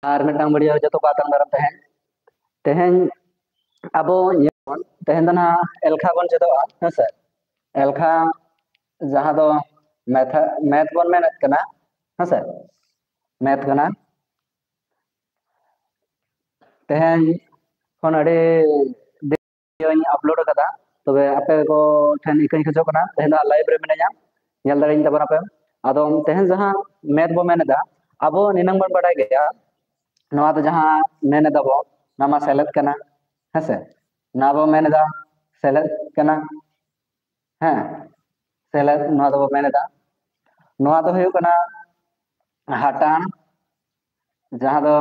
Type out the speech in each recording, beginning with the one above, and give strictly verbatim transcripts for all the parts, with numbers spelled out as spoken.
ᱟᱨ ᱢᱤᱫᱴᱟᱝ video ᱡᱚᱛᱚ ᱠᱚ ᱟᱛᱟᱝ ᱫᱟᱨᱟᱢ ᱛᱟᱦᱮᱸᱱ᱾ ᱛᱮᱦᱮᱧ ᱟᱵᱚ ᱧᱮᱞ ᱵᱚᱱ, ᱛᱮᱦᱮᱧ ᱫᱚ ᱱᱟᱦᱟᱜ ᱮᱞᱠᱷᱟ ᱵᱚᱱ ᱪᱮᱫᱚᱜᱼᱟ, ᱦᱮᱸ ᱥᱮ? ᱮᱞᱠᱷᱟ ᱡᱟᱦᱟᱸ ᱫᱚ math, math ᱵᱚᱱ ᱢᱮᱱᱮᱫ ᱠᱟᱱᱟ, ᱦᱮᱸ ᱥᱮ? Math ᱠᱟᱱᱟ᱾ ᱛᱮᱦᱮᱧ ᱠᱷᱚᱱ ᱟᱹᱰᱤ videoᱧ upload ᱟᱠᱟᱫᱟ, ᱛᱚᱵᱮ ᱟᱯᱮ ᱠᱚ ᱴᱷᱮᱱ ᱤᱠᱟᱹᱧ ᱠᱷᱚᱡᱚᱜ ᱠᱟᱱᱟ, ᱛᱮᱦᱮᱧ ᱫᱚ live ᱨᱮ ᱢᱤᱱᱟᱹᱧᱟ, ᱧᱮᱞ ᱫᱟᱲᱮᱭᱟᱹᱧ ᱛᱟᱵᱚᱱᱟᱯᱮ᱾ ᱟᱫᱚ ᱛᱮᱦᱮᱧ ᱡᱟᱦᱟᱸ math ᱵᱚ ᱢᱮᱱ ᱮᱫᱟ, ᱟᱵᱚ ᱱᱤᱱᱟᱹᱝ ᱵᱚᱱ ᱵᱟᱰᱟᱭ ᱜᱮᱭᱟ, ᱱᱚᱣᱟ ᱫᱚ ᱡᱟᱦᱟᱸ ᱢᱮᱱ ᱮᱫᱟ ᱵᱚ, ᱱᱚᱣᱟ ᱢᱟ ᱥᱮᱞᱮᱫ ᱠᱟᱱᱟ, ᱦᱮᱸ ᱥᱮ? ᱱᱚᱣᱟ ᱵᱚ ᱢᱮᱱ ᱮᱫᱟ ᱥᱮᱞᱮᱫ ᱠᱟᱱᱟ, ᱦᱮᱸ, ᱥᱮᱞᱮᱫ, ᱱᱚᱣᱟ ᱫᱚᱵᱚ ᱢᱮᱱ ᱮᱫᱟ᱾ ᱱᱚᱣᱟ ᱫᱚ ᱦᱩᱭᱩᱜ ᱠᱟᱱᱟ ᱦᱟᱴᱟᱬ, ᱡᱟᱦᱟᱸ ᱫᱚ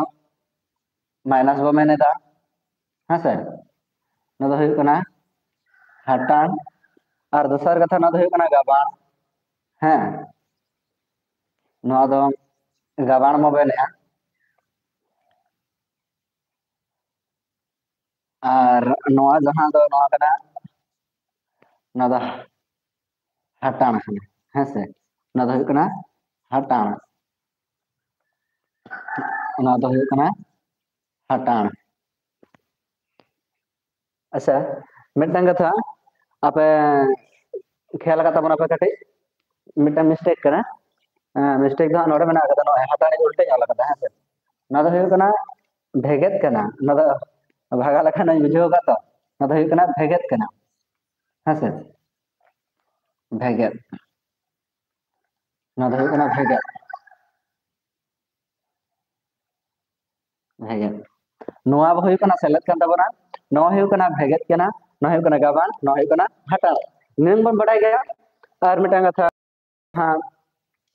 minus ᱵᱚ ᱢᱮᱱ ᱮᱫᱟ, ᱦᱮᱸ ᱥᱮ? ᱱᱚᱣᱟ ᱫᱚ ᱦᱩᱭᱩᱜ ᱠᱟᱱᱟ ᱦᱟᱴᱟᱬ᱾ ᱟᱨ ᱫᱚᱥᱟᱨ ᱠᱟᱛᱷᱟ, ᱱᱚᱣᱟ ᱫᱚ ᱦᱩᱭᱩᱜ ᱠᱟᱱᱟ ᱜᱟᱵᱟᱬ, ᱦᱮᱸ, ᱱᱚᱣᱟ ᱫᱚ ᱜᱟᱵᱟᱬ ᱵᱚ ᱢᱮᱱᱮᱫᱼᱟ᱾ ᱟᱨ ᱱᱚᱣᱟ ᱡᱟᱦᱟᱸ ᱫᱚ ᱱᱚᱣᱟ ᱠᱟᱱᱟ, ᱱᱚᱣᱟ ᱫᱚ ᱦᱟᱴᱟᱬ ᱠᱟᱱᱟ, ᱦᱮᱸ ᱥᱮ? ᱱᱚᱣᱟ ᱫᱚ ᱦᱩᱭᱩᱜ ᱠᱟᱱᱟ ᱦᱟᱴᱟᱬ᱾ ᱱᱚᱣᱟ ᱫᱚ ᱦᱩᱭᱩᱜ ᱠᱟᱱᱟ ᱦᱟᱴᱟᱬ᱾ ᱟᱪᱪᱷᱟ, ᱢᱤᱫᱴᱟᱝ ᱠᱟᱛᱷᱟ, ᱟᱯᱮ ᱠᱷᱮᱭᱟᱞ ᱟᱠᱟᱫ ᱛᱟᱵᱚᱱᱟᱯᱮ ᱠᱟᱹᱴᱤᱡ, ᱢᱤᱫᱴᱟᱝ mistake ᱠᱟᱱᱟ᱾ ᱦᱮᱸ, mistake ᱫᱚ ᱦᱟᱸᱜ ᱱᱚᱰᱮ ᱢᱮᱱᱟᱜ ᱟᱠᱟᱫᱟ, ᱱᱚᱜᱼᱚᱭ ᱦᱟᱛᱟᱲᱤ ᱩᱞᱴᱟᱹᱧ ᱚᱞ ᱟᱠᱟᱫᱟ, ᱦᱮᱸ ᱥᱮ? ᱱᱚᱣᱟ ᱫᱚ ᱦᱩᱭᱩᱜ ᱠᱟᱱᱟ ᱵᱷᱮᱜᱮᱫ ᱠᱟᱱᱟ᱾ ᱱᱚᱣᱟ ᱫᱚ ᱵᱷᱟᱜᱟ ᱞᱮᱠᱷᱟᱱ ᱤᱧ ᱵᱩᱡᱷᱟᱹᱣ ᱟᱠᱟᱫ ᱛᱚ, ᱱᱚᱣᱟ ᱫᱚ ᱦᱩᱭᱩᱜ ᱠᱟᱱᱟ ᱵᱷᱮᱜᱮᱫ ᱠᱟᱱᱟ, ᱦᱮᱸ ᱥᱮ? ᱵᱷᱮᱜᱮᱫ, ᱱᱚᱣᱟ ᱫᱚ ᱦᱩᱭᱩᱜ ᱠᱟᱱᱟ ᱵᱷᱮᱜᱮᱫ᱾ ᱵᱷᱮᱜᱮᱫ᱾ ᱱᱚᱣᱟ ᱦᱩᱭᱩᱜ ᱠᱟᱱᱟ ᱥᱮᱞᱮᱫ ᱠᱟᱱ ᱛᱟᱵᱚᱱᱟ, ᱱᱚᱣᱟ ᱦᱩᱭᱩᱜ ᱠᱟᱱᱟ ᱵᱷᱮᱜᱮᱫ ᱠᱟᱱᱟ, ᱱᱚᱣᱟ ᱦᱩᱭᱩᱜ ᱠᱟᱱᱟ ᱜᱟᱵᱟᱬ, ᱱᱚᱣᱟ ᱦᱩᱭᱩᱜ ᱠᱟᱱᱟ ᱦᱟᱴᱟᱬ᱾ ᱱᱤᱭᱟᱹ ᱵᱚᱱ ᱵᱟᱰᱟᱭ ᱜᱮᱭᱟ᱾ ᱟᱨ ᱢᱤᱫᱴᱟᱝ ᱠᱟᱛᱷᱟ, ᱦᱮᱸ,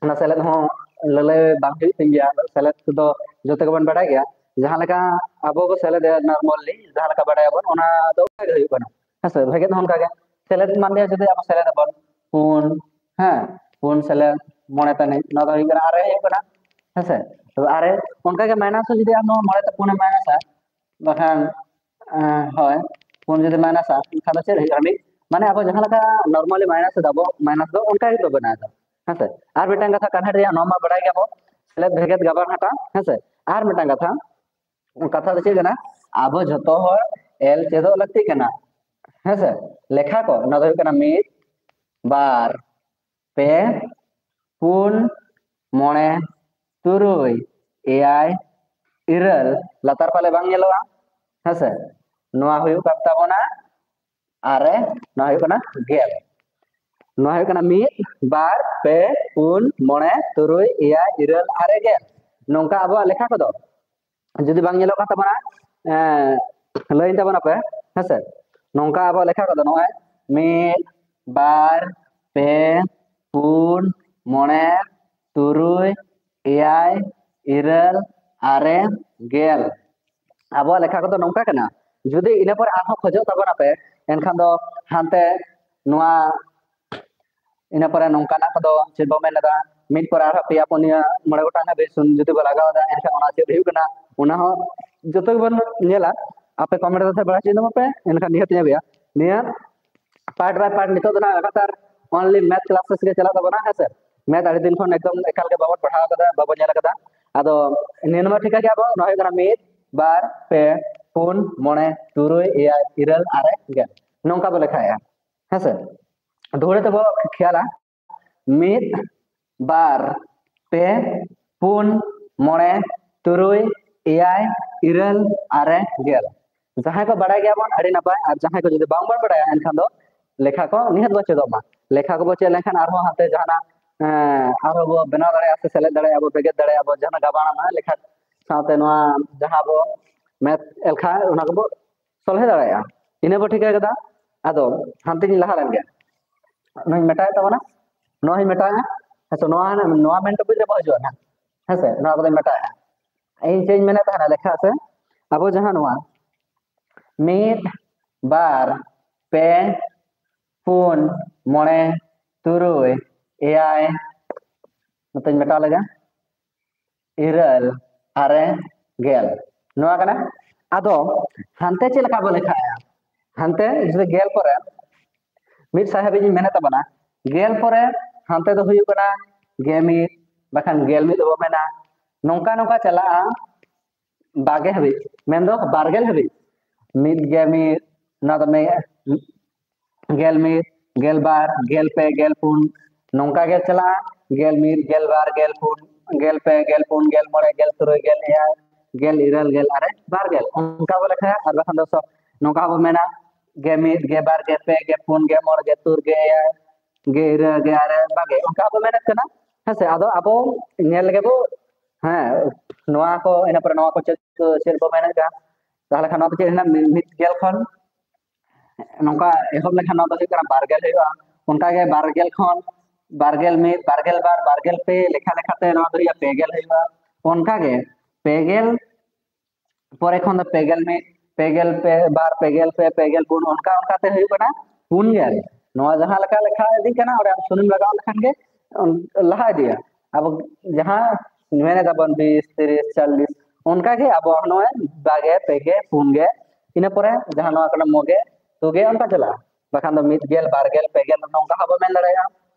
ᱚᱱᱟ ᱥᱮᱞᱮᱫ ᱦᱚᱸ ᱞᱟᱹᱞᱟᱹᱭ ᱵᱟᱝ ᱦᱩᱭᱩᱜ ᱠᱟᱱ ᱜᱮᱭᱟ᱾ ᱥᱮᱞᱮᱫ ᱫᱚ ᱡᱚᱛᱚ ᱜᱮᱵᱚᱱ ᱵᱟᱰᱟᱭ ᱜᱮᱭᱟ, ᱡᱟᱦᱟᱸ ᱞᱮᱠᱟ ᱟᱵᱚ ᱵᱚ ᱥᱮᱞᱮᱫᱮᱜᱼᱟ normally, ᱡᱟᱦᱟᱸ ᱞᱮᱠᱟ ᱵᱟᱰᱟᱭᱟᱵᱚᱱ, ᱚᱱᱟ ᱫᱚ ᱚᱱᱠᱟ ᱜᱮ ᱦᱩᱭᱩᱜ ᱠᱟᱱᱟ, ᱦᱮᱸ ᱥᱮ? ᱵᱷᱮᱜᱮᱫ ᱦᱚᱸ ᱚᱱᱠᱟ ᱜᱮ, ᱥᱮᱞᱮᱫ ᱢᱟᱱᱮ ᱡᱩᱫᱤ ᱟᱵᱚ ᱥᱮᱞᱮᱫ ᱟᱵᱚᱱ ᱯᱩᱱ, ᱦᱮᱸ, ᱯᱩᱱ ᱥᱮᱞᱮᱫ ᱢᱚᱬᱮ ᱛᱟᱹᱱᱤᱡ, ᱱᱚᱣᱟ ᱫᱚ ᱦᱩᱭᱩᱜ ᱠᱟᱱᱟ ᱟᱨᱮ ᱦᱩᱭᱩᱜ ᱠᱟᱱᱟ, ᱦᱮᱸ ᱥᱮ? ᱛᱚᱵᱮ ᱟᱨᱮ, ᱚᱱᱠᱟ ᱜᱮ minus ᱦᱚᱸ ᱡᱩᱫᱤ ᱟᱢ ᱱᱚᱣᱟ ᱢᱚᱬᱮ ᱛᱮ ᱯᱩᱱ ᱮᱢ minus ᱟ, ᱵᱟᱠᱷᱟᱱ, ᱮᱸ, ᱦᱳᱭ, ᱯᱩᱱ ᱡᱩᱫᱤ minus ᱟ, ᱮᱱᱠᱷᱟᱱ ᱫᱚ ᱪᱮᱫ ᱦᱩᱭᱩᱜᱼᱟ? ᱢᱤᱫ, ᱢᱟᱱᱮ ᱟᱵᱚ ᱡᱟᱦᱟᱸ ᱞᱮᱠᱟ normally minus ᱮᱫᱟ ᱵᱚ, minus ᱫᱚ ᱚᱱᱠᱟ ᱜᱮ ᱵᱚ ᱵᱮᱱᱟᱣ ᱮᱫᱟ, ᱦᱮᱸ ᱥᱮ? ᱟᱨ ᱢᱤᱫᱴᱟᱝ ᱠᱟᱛᱷᱟ, convert ᱨᱮᱭᱟᱜ ᱱᱚᱣᱟ ᱢᱟ ᱵᱟᱲᱟᱭ ᱜᱮᱭᱟ ᱵᱚ, ᱥᱮᱞᱮᱫ ᱵᱷᱮᱜᱮᱫ ᱜᱟᱵᱟᱬ ᱦᱟᱴᱟᱬ, ᱦᱮᱸ ᱥᱮ? ᱟᱨ ᱢᱤᱫᱴᱟᱝ ᱠᱟᱛᱷᱟ, ᱠᱟᱛᱷᱟ ᱫᱚ ᱪᱮᱫ ᱠᱟᱱᱟ? ᱟᱵᱚ ᱡᱷᱚᱛᱚ ᱦᱚᱲ ᱮᱞ ᱪᱮᱫᱚᱜ ᱞᱟᱹᱠᱛᱤ ᱠᱟᱱᱟ᱾ ᱦᱮᱸᱥᱮ? ᱞᱮᱠᱷᱟ ᱠᱚ, ᱚᱱᱟ ᱫᱚ ᱦᱩᱭᱩᱜ ᱠᱟᱱᱟ ᱢᱤᱫ, ᱵᱟᱨ, ᱯᱮ, ᱯᱩᱱ, ᱢᱚᱬᱮ, ᱛᱩᱨᱩᱭ, ᱮᱭᱟᱭ, ᱤᱨᱟᱹᱞ᱾ ᱞᱟᱛᱟᱨ ᱯᱟᱞᱮ ᱵᱟᱝ ᱧᱮᱞᱚᱜᱼᱟ? ᱦᱮᱸᱥᱮ? ᱱᱚᱣᱟ ᱦᱩᱭᱩᱜ ᱠᱟᱱ ᱛᱟᱵᱚᱱᱟ ᱟᱨᱮ, ᱱᱚᱣᱟ ᱦᱩᱭᱩᱜ ᱠᱟᱱᱟ ᱜᱮᱞ᱾ ᱱᱚᱣᱟ ᱦᱩᱭᱩᱜ ᱠᱟᱱᱟ ᱢᱤᱫ, ᱵᱟᱨ, ᱯᱮ, ᱯᱩᱱ, ᱢᱚᱬᱮ, ᱛᱩᱨᱩᱭ, ᱮᱭᱟᱭ, ᱤᱨᱟᱹᱞ, ᱟᱨᱮ, ᱜᱮᱞ᱾ ᱱᱚᱝᱠᱟ ᱟᱵᱚᱣᱟᱜ ᱞᱮᱠᱷᱟ ᱠᱚᱫᱚ ᱡᱩᱫᱤ ᱵᱟᱝ ᱧᱮᱞᱚᱜ ᱠᱟᱱ ᱛᱟᱵᱚᱱᱟ, ᱮᱸ, ᱞᱟᱹᱭᱟᱹᱧ ᱛᱟᱵᱚᱱᱟᱯᱮ, ᱦᱮᱸᱥᱮ? ᱱᱚᱝᱠᱟ ᱟᱵᱚᱣᱟᱜ ᱞᱮᱠᱷᱟ ᱠᱚᱫᱚ ᱱᱚᱜᱼᱚᱭ ᱢᱤᱫ, ᱵᱟᱨ, ᱯᱮ, ᱯᱩᱱ, ᱢᱚᱬᱮ, ᱛᱩᱨᱩᱭ, ᱮᱭᱟᱭ, ᱤᱨᱟᱹᱞ, ᱟᱨᱮ, ᱜᱮᱞ᱾ ᱟᱵᱚᱣᱟᱜ ᱞᱮᱠᱷᱟ ᱠᱚᱫᱚ ᱱᱚᱝᱠᱟ ᱠᱟᱱᱟ᱾ ᱡᱩᱫᱤ ᱤᱱᱟᱹ ᱯᱚᱨᱮ ᱟᱨᱦᱚᱸ ᱠᱷᱚᱡᱚᱜ ᱛᱟᱵᱚᱱᱟᱯᱮ, ᱮᱱᱠᱷᱟᱱ ᱫᱚ ᱦᱟᱱᱛᱮ ᱱᱚᱣᱟ, ᱤᱱᱟᱹ ᱯᱚᱨᱮ ᱱᱚᱝᱠᱟᱱᱟᱜ ᱠᱚᱫᱚ ᱪᱮᱫ ᱵᱚ ᱢᱮᱱ ᱮᱫᱟ, ᱢᱤᱫ ᱯᱚᱨᱮ ᱟᱨᱦᱚᱸ ᱯᱮᱭᱟ ᱯᱩᱱᱭᱟᱹ ᱢᱚᱬᱮ ᱜᱚᱴᱟᱝ ᱦᱟᱹᱵᱤᱡ ᱥᱩᱱ ᱡᱩᱫᱤ ᱵᱚ ᱞᱟᱜᱟᱣ ᱮᱫᱟ, ᱮᱱᱠᱷᱟᱱ ᱚᱱᱟ ᱪᱮᱫ ᱦᱩᱭᱩᱜ ᱠᱟᱱᱟ, ᱚᱱᱟ ᱦᱚᱸ ᱡᱚᱛᱚ ᱜᱮᱵᱚᱱ ᱧᱮᱞᱟ᱾ ᱟᱯᱮ ᱠᱚᱢᱮᱱᱴ ᱨᱮ ᱵᱟᱲᱟᱭ ᱦᱚᱪᱚᱧ ᱛᱟᱵᱚᱱ ᱯᱮ, ᱮᱱᱠᱷᱟᱱ ᱱᱤᱦᱟᱹᱛ ᱤᱧ ᱟᱹᱜᱩᱭᱟ᱾ ᱱᱤᱭᱟᱹ ᱯᱟᱨᱴ ᱵᱟᱭ ᱯᱟᱨᱴ ᱱᱤᱛᱚᱜ ᱫᱚ ᱱᱟᱜ ᱞᱟᱜᱟᱛᱟᱨ only math classes ᱜᱮ ᱪᱟᱞᱟᱜ ᱛᱟᱵᱚᱱᱟ, ᱦᱮᱸ ᱥᱮ? ᱢᱮᱛᱷ ᱟᱹᱰᱤ ᱫᱤᱱ ᱠᱷᱚᱱ ᱮᱠᱫᱚᱢ ᱮᱠᱟᱞ ᱜᱮ ᱵᱟᱵᱚᱱ ᱯᱟᱲᱦᱟᱣ ᱠᱟᱫᱟ, ᱵᱟᱵᱚᱱ ᱧᱮᱞ ᱠᱟᱫᱟ᱾ ᱟᱫᱚ ᱱᱤᱭᱟᱹ ᱢᱟ ᱴᱷᱤᱠ ᱜᱮᱭᱟ, ᱟᱵᱚ ᱱᱚᱣᱟ ᱦᱩᱭᱩᱜ ᱠᱟᱱᱟ ᱢᱤᱫ, ᱵᱟᱨ, ᱯᱮ, ᱯᱩᱱ, ᱢᱚᱬᱮ, ᱛᱩᱨᱩᱭ, ᱮᱭᱟᱭ, ᱤᱨᱟᱹᱞ, ᱟᱨᱮ, ᱜᱮᱞ, ᱱᱚᱝᱠᱟ ᱵᱚ ᱞᱮᱠᱷᱟᱭᱟ, ᱦᱮᱸ ᱥᱮ? ᱫᱷᱩᱲᱟᱹ ᱛᱮᱵᱚ ᱠᱷᱮᱭᱟᱞᱟ, ᱢᱤᱫ, ᱵᱟᱨ, ᱯᱮ, ᱯᱩᱱ, ᱢᱚᱬᱮ, ᱛᱩᱨᱩᱭ, ᱮᱭᱟᱭ, ᱤᱨᱟᱹᱞ, ᱟᱨᱮ, ᱜᱮᱞ᱾ ᱡᱟᱦᱟᱸᱭ ᱠᱚ ᱵᱟᱲᱟᱭ ᱜᱮᱭᱟ ᱵᱚᱱ, ᱟᱹᱰᱤ ᱱᱟᱯᱟᱭ, ᱟᱨ ᱡᱟᱦᱟᱸᱭ ᱠᱚ ᱡᱩᱫᱤ ᱵᱟᱝ ᱵᱚᱱ ᱵᱟᱲᱟᱭᱟ, ᱮᱱᱠᱷᱟᱱ ᱫᱚ ᱞᱮᱠᱷᱟ ᱠᱚ ᱱᱤᱦᱟᱹᱛ ᱵᱚᱱ ᱪᱮᱫᱚᱜ ᱢᱟ᱾ ᱞᱮᱠᱷᱟ ᱠᱚᱵᱚ ᱪᱮᱫ ᱞᱮᱱᱠᱷᱟᱱ ᱟᱨᱦᱚᱸ ᱦᱟᱱᱛᱮ ᱡᱟᱦᱟᱱᱟᱜ, ᱮᱸ, ᱟᱨᱦᱚᱸ ᱵᱚ ᱵᱮᱱᱟᱣ ᱫᱟᱲᱮᱭᱟᱜᱼᱟ ᱥᱮ ᱥᱮᱞᱮᱫ ᱫᱟᱲᱮᱭᱟᱜᱼᱟ ᱵᱚ, ᱡᱟᱦᱟᱱᱟᱜ ᱜᱟᱵᱟᱱ ᱟᱢᱟ ᱞᱮᱠᱷᱟ ᱥᱟᱶᱛᱮ ᱱᱚᱣᱟ ᱡᱟᱦᱟᱸ ᱵᱚ ᱢᱮᱛᱷ ᱮᱞᱠᱷᱟ, ᱚᱱᱟ ᱠᱚᱵᱚ ᱥᱚᱞᱦᱮ ᱫᱟᱲᱮᱭᱟᱜᱼᱟ᱾ ᱤᱱᱟᱹ ᱵᱚ ᱴᱷᱤᱠᱟᱹ ᱠᱮᱫᱟ᱾ ᱟᱫᱚ ᱦᱟᱱᱛᱮᱧ ᱞᱟᱦᱟ ᱞᱮᱱ ᱜᱮ, ᱱᱚᱣᱟᱧ ᱢᱮᱴᱟᱣᱮᱫ ᱛᱟᱵᱚᱱᱟ, ᱱᱚᱣᱟᱧ ᱢᱮᱴᱟᱣᱮᱫᱼᱟ᱾ ᱦᱮᱸ ᱥᱮ, ᱱᱚᱣᱟ ᱦᱟᱱᱟ, ᱱᱚᱣᱟ ᱢᱮᱱ ᱴᱚᱯᱤᱠ ᱨᱮ ᱵᱚ ᱦᱤᱡᱩᱜᱼᱟ ᱱᱟᱦᱟᱜ, ᱦᱮᱸ ᱥᱮ, ᱱᱚᱣᱟ ᱠᱚᱫᱚᱧ ᱢᱮᱴᱟᱣᱮᱫᱼᱟ᱾ ᱤᱧ ᱪᱮᱫ ᱤᱧ ᱢᱮᱱᱮᱫ ᱛᱟᱦᱮᱱᱟ, ᱞᱮᱠᱷᱟ ᱥᱮ, ᱟᱵᱚ ᱡᱟᱦᱟᱸ ᱱᱚᱣᱟ ᱢᱤᱫ, ᱵᱟᱨ, ᱯᱮ, ᱯᱩᱱ, ᱢᱚᱬᱮ, ᱛᱩᱨᱩᱭ, ᱮᱭᱟᱭ, ᱱᱚᱛᱮᱧ ᱢᱮᱴᱟᱣ ᱞᱮᱜᱮ, ᱤᱨᱟᱹᱞ, ᱟᱨᱮ, ᱜᱮᱞ, ᱱᱚᱣᱟ ᱠᱟᱱᱟ᱾ ᱟᱫᱚ ᱦᱟᱱᱛᱮ ᱪᱮᱫ ᱞᱮᱠᱟ ᱵᱚ ᱞᱮᱠᱷᱟᱭᱟ? ᱦᱟᱱᱛᱮ ᱡᱩᱫᱤ ᱜᱮᱞ ᱯᱚᱨᱮ ᱢᱤᱫ ᱥᱟᱭ ᱦᱟᱹᱵᱤᱡ ᱤᱧ ᱢᱮᱱᱮᱫ ᱛᱟᱵᱚᱱᱟ, ᱜᱮᱞ ᱯᱚᱨᱮ ᱦᱟᱱᱛᱮ ᱫᱚ ᱦᱩᱭᱩᱜ ᱠᱟᱱᱟ ᱜᱮᱢᱤᱫ, ᱵᱟᱠᱷᱟᱱ ᱜᱮᱞ ᱢᱤᱫ ᱵᱚ ᱢᱮᱱᱟ᱾ ᱱᱚᱝᱠᱟ ᱱᱚᱝᱠᱟ ᱪᱟᱞᱟᱜᱼᱟ ᱵᱟᱜᱮ ᱦᱟᱹᱵᱤᱡ, ᱢᱮᱱᱫᱚ ᱵᱟᱨᱜᱮᱞ ᱦᱟᱹᱵᱤᱡ᱾ ᱢᱤᱫ ᱜᱮ ᱢᱤᱫ, ᱚᱱᱟ ᱫᱚ ᱢᱤᱫ, ᱜᱮᱞ ᱢᱤᱫ, ᱜᱮᱞ ᱵᱟᱨ, ᱜᱮᱞ ᱯᱮ, ᱜᱮᱞ ᱯᱩᱱ, ᱱᱚᱝᱠᱟ ᱜᱮ ᱪᱟᱞᱟᱜᱼᱟ᱾ ᱜᱮᱞ ᱢᱤᱫ, ᱜᱮᱞ ᱵᱟᱨ, ᱜᱮᱞ ᱯᱩᱱ, ᱜᱮᱞ ᱯᱮ, ᱜᱮᱞ ᱯᱩᱱ, ᱜᱮᱞ ᱢᱚᱬᱮ, ᱜᱮᱞ ᱛᱩᱨᱩᱭ, ᱜᱮᱞ ᱮᱭᱟᱭ, ᱜᱮᱞ ᱤᱨᱟᱹᱞ, ᱜᱮᱞ ᱟᱨᱮ, ᱵᱟᱨ ᱜᱮᱞ, ᱚᱱᱠᱟ ᱵᱚ ᱞᱮᱠᱷᱟᱭᱟ᱾ ᱟᱨ ᱵᱟᱠᱷᱟᱱ ᱫᱚ ᱥᱚ-, ᱱᱚᱝᱠᱟ ᱦᱚᱸᱵᱚ ᱢᱮᱱᱟ ᱜᱮ ᱢᱤᱫ, ᱜᱮ ᱵᱟᱨ, ᱜᱮ ᱯᱮ, ᱜᱮ ᱯᱩᱱ, ᱜᱮ ᱢᱚᱬᱮ, ᱜᱮ ᱛᱩᱨᱩᱭ, ᱜᱮ ᱮᱭᱟᱭ, ᱜᱮ ᱤᱨᱟᱹᱞ, ᱜᱮ ᱟᱨᱮ, ᱵᱟᱨ ᱜᱮᱞ, ᱚᱱᱠᱟ ᱵᱚ ᱢᱮᱱᱮᱫ ᱠᱟᱱᱟ᱾ ᱦᱮᱸ ᱥᱮ? ᱟᱫᱚ ᱟᱵᱚ ᱧᱮᱞ ᱞᱮᱜᱮ ᱵᱚ, ᱦᱮᱸ, ᱱᱚᱣᱟ ᱠᱚ, ᱤᱱᱟᱹ ᱯᱚᱨᱮ ᱱᱚᱣᱟ ᱠᱚ ᱪᱮᱫ ᱠᱚ, ᱪᱮᱫ ᱵᱚ ᱢᱮᱱᱮᱫ ᱠᱟᱱ? ᱛᱟᱦᱚᱞᱮ ᱠᱷᱟᱱ ᱱᱚᱣᱟ ᱫᱚ ᱪᱮᱫ ᱦᱩᱭᱱᱟ? ᱢᱤ-, ᱢᱤᱫ ᱜᱮᱞ ᱠᱷᱚᱱ ᱱᱚᱝᱠᱟ ᱮᱦᱚᱵ ᱞᱮᱠᱷᱟᱱ ᱱᱚᱣᱟ ᱫᱚ ᱦᱩᱭᱩᱜ ᱠᱟᱱᱟ ᱵᱟᱨ ᱜᱮᱞ ᱦᱩᱭᱩᱜᱼᱟ᱾ ᱚᱱᱠᱟ ᱜᱮ ᱵᱟᱨ ᱜᱮᱞ ᱠᱷᱚᱱ ᱵᱟᱨ ᱜᱮᱞ ᱢᱤᱫ, ᱵᱟᱨ ᱜᱮᱞ ᱵᱟᱨ, ᱵᱟᱨ ᱜᱮᱞ ᱯᱮ ᱞᱮᱠᱷᱟ ᱞᱮᱠᱷᱟᱛᱮ ᱱᱚᱣᱟ ᱫᱚ ᱦᱩᱭᱩᱜᱼᱟ ᱯᱮ ᱜᱮᱞ ᱦᱩᱭᱩᱜᱼᱟ᱾ ᱚᱱᱠᱟ ᱜᱮ ᱯᱮ ᱜᱮᱞ ᱯᱚᱨᱮ ᱠᱷᱚᱱ ᱫᱚ ᱯᱮ ᱜᱮᱞ ᱢᱤᱫ, ᱯᱮ ᱜᱮᱞ ᱵᱟᱨ, ᱯᱮ ᱜᱮᱞ ᱯᱮ, ᱯᱮ ᱜᱮᱞ ᱯᱩᱱ, ᱚᱱᱠᱟ ᱚᱱᱠᱟᱛᱮ ᱦᱩᱭᱩᱜ ᱠᱟᱱᱟ ᱯᱩᱱ ᱜᱮᱞ᱾ ᱱᱚᱣᱟ ᱡᱟᱦᱟᱸ ᱞᱮᱠᱟ ᱞᱮᱠᱷᱟ ᱤᱫᱤᱜ ᱠᱟᱱᱟ, ᱚᱸᱰᱮ ᱟᱢ ᱥᱩᱱᱩᱢ ᱞᱟᱜᱟᱣ ᱞᱮᱠᱷᱟᱱ ᱜᱮ ᱞᱟᱦᱟ ᱤᱫᱤᱜᱼᱟ᱾ ᱟᱵᱚ ᱡᱟᱦᱟᱸ ᱢᱮᱱ ᱮᱫᱟ ᱵᱚᱱ ᱵᱤᱥ, ᱛᱤᱨᱤᱥ, ᱪᱚᱞᱞᱤᱥ, ᱚᱱᱠᱟ ᱜᱮ ᱟᱵᱚ ᱱᱚᱜᱼᱚᱭ ᱵᱟᱜᱮ, ᱯᱮ ᱜᱮ, ᱯᱩᱱ ᱜᱮ, ᱤᱱᱟᱹ ᱯᱚᱨᱮ ᱡᱟᱦᱟᱸ ᱱᱚᱣᱟ ᱠᱟᱱᱟ ᱢᱚᱜᱮ, ᱛᱩᱜᱮ, ᱚᱱᱠᱟ ᱪᱟᱞᱟᱜᱼᱟ᱾ ᱵᱟᱠᱷᱟᱱ ᱫᱚ ᱢᱤᱫ ᱜᱮᱞ, ᱵᱟᱨ ᱜᱮᱞ, ᱯᱮ ᱜᱮᱞ, ᱱᱚᱝᱠᱟ ᱦᱚᱸᱵᱚ ᱢᱮᱱ ᱫᱟᱲᱮᱭᱟᱜᱼᱟ᱾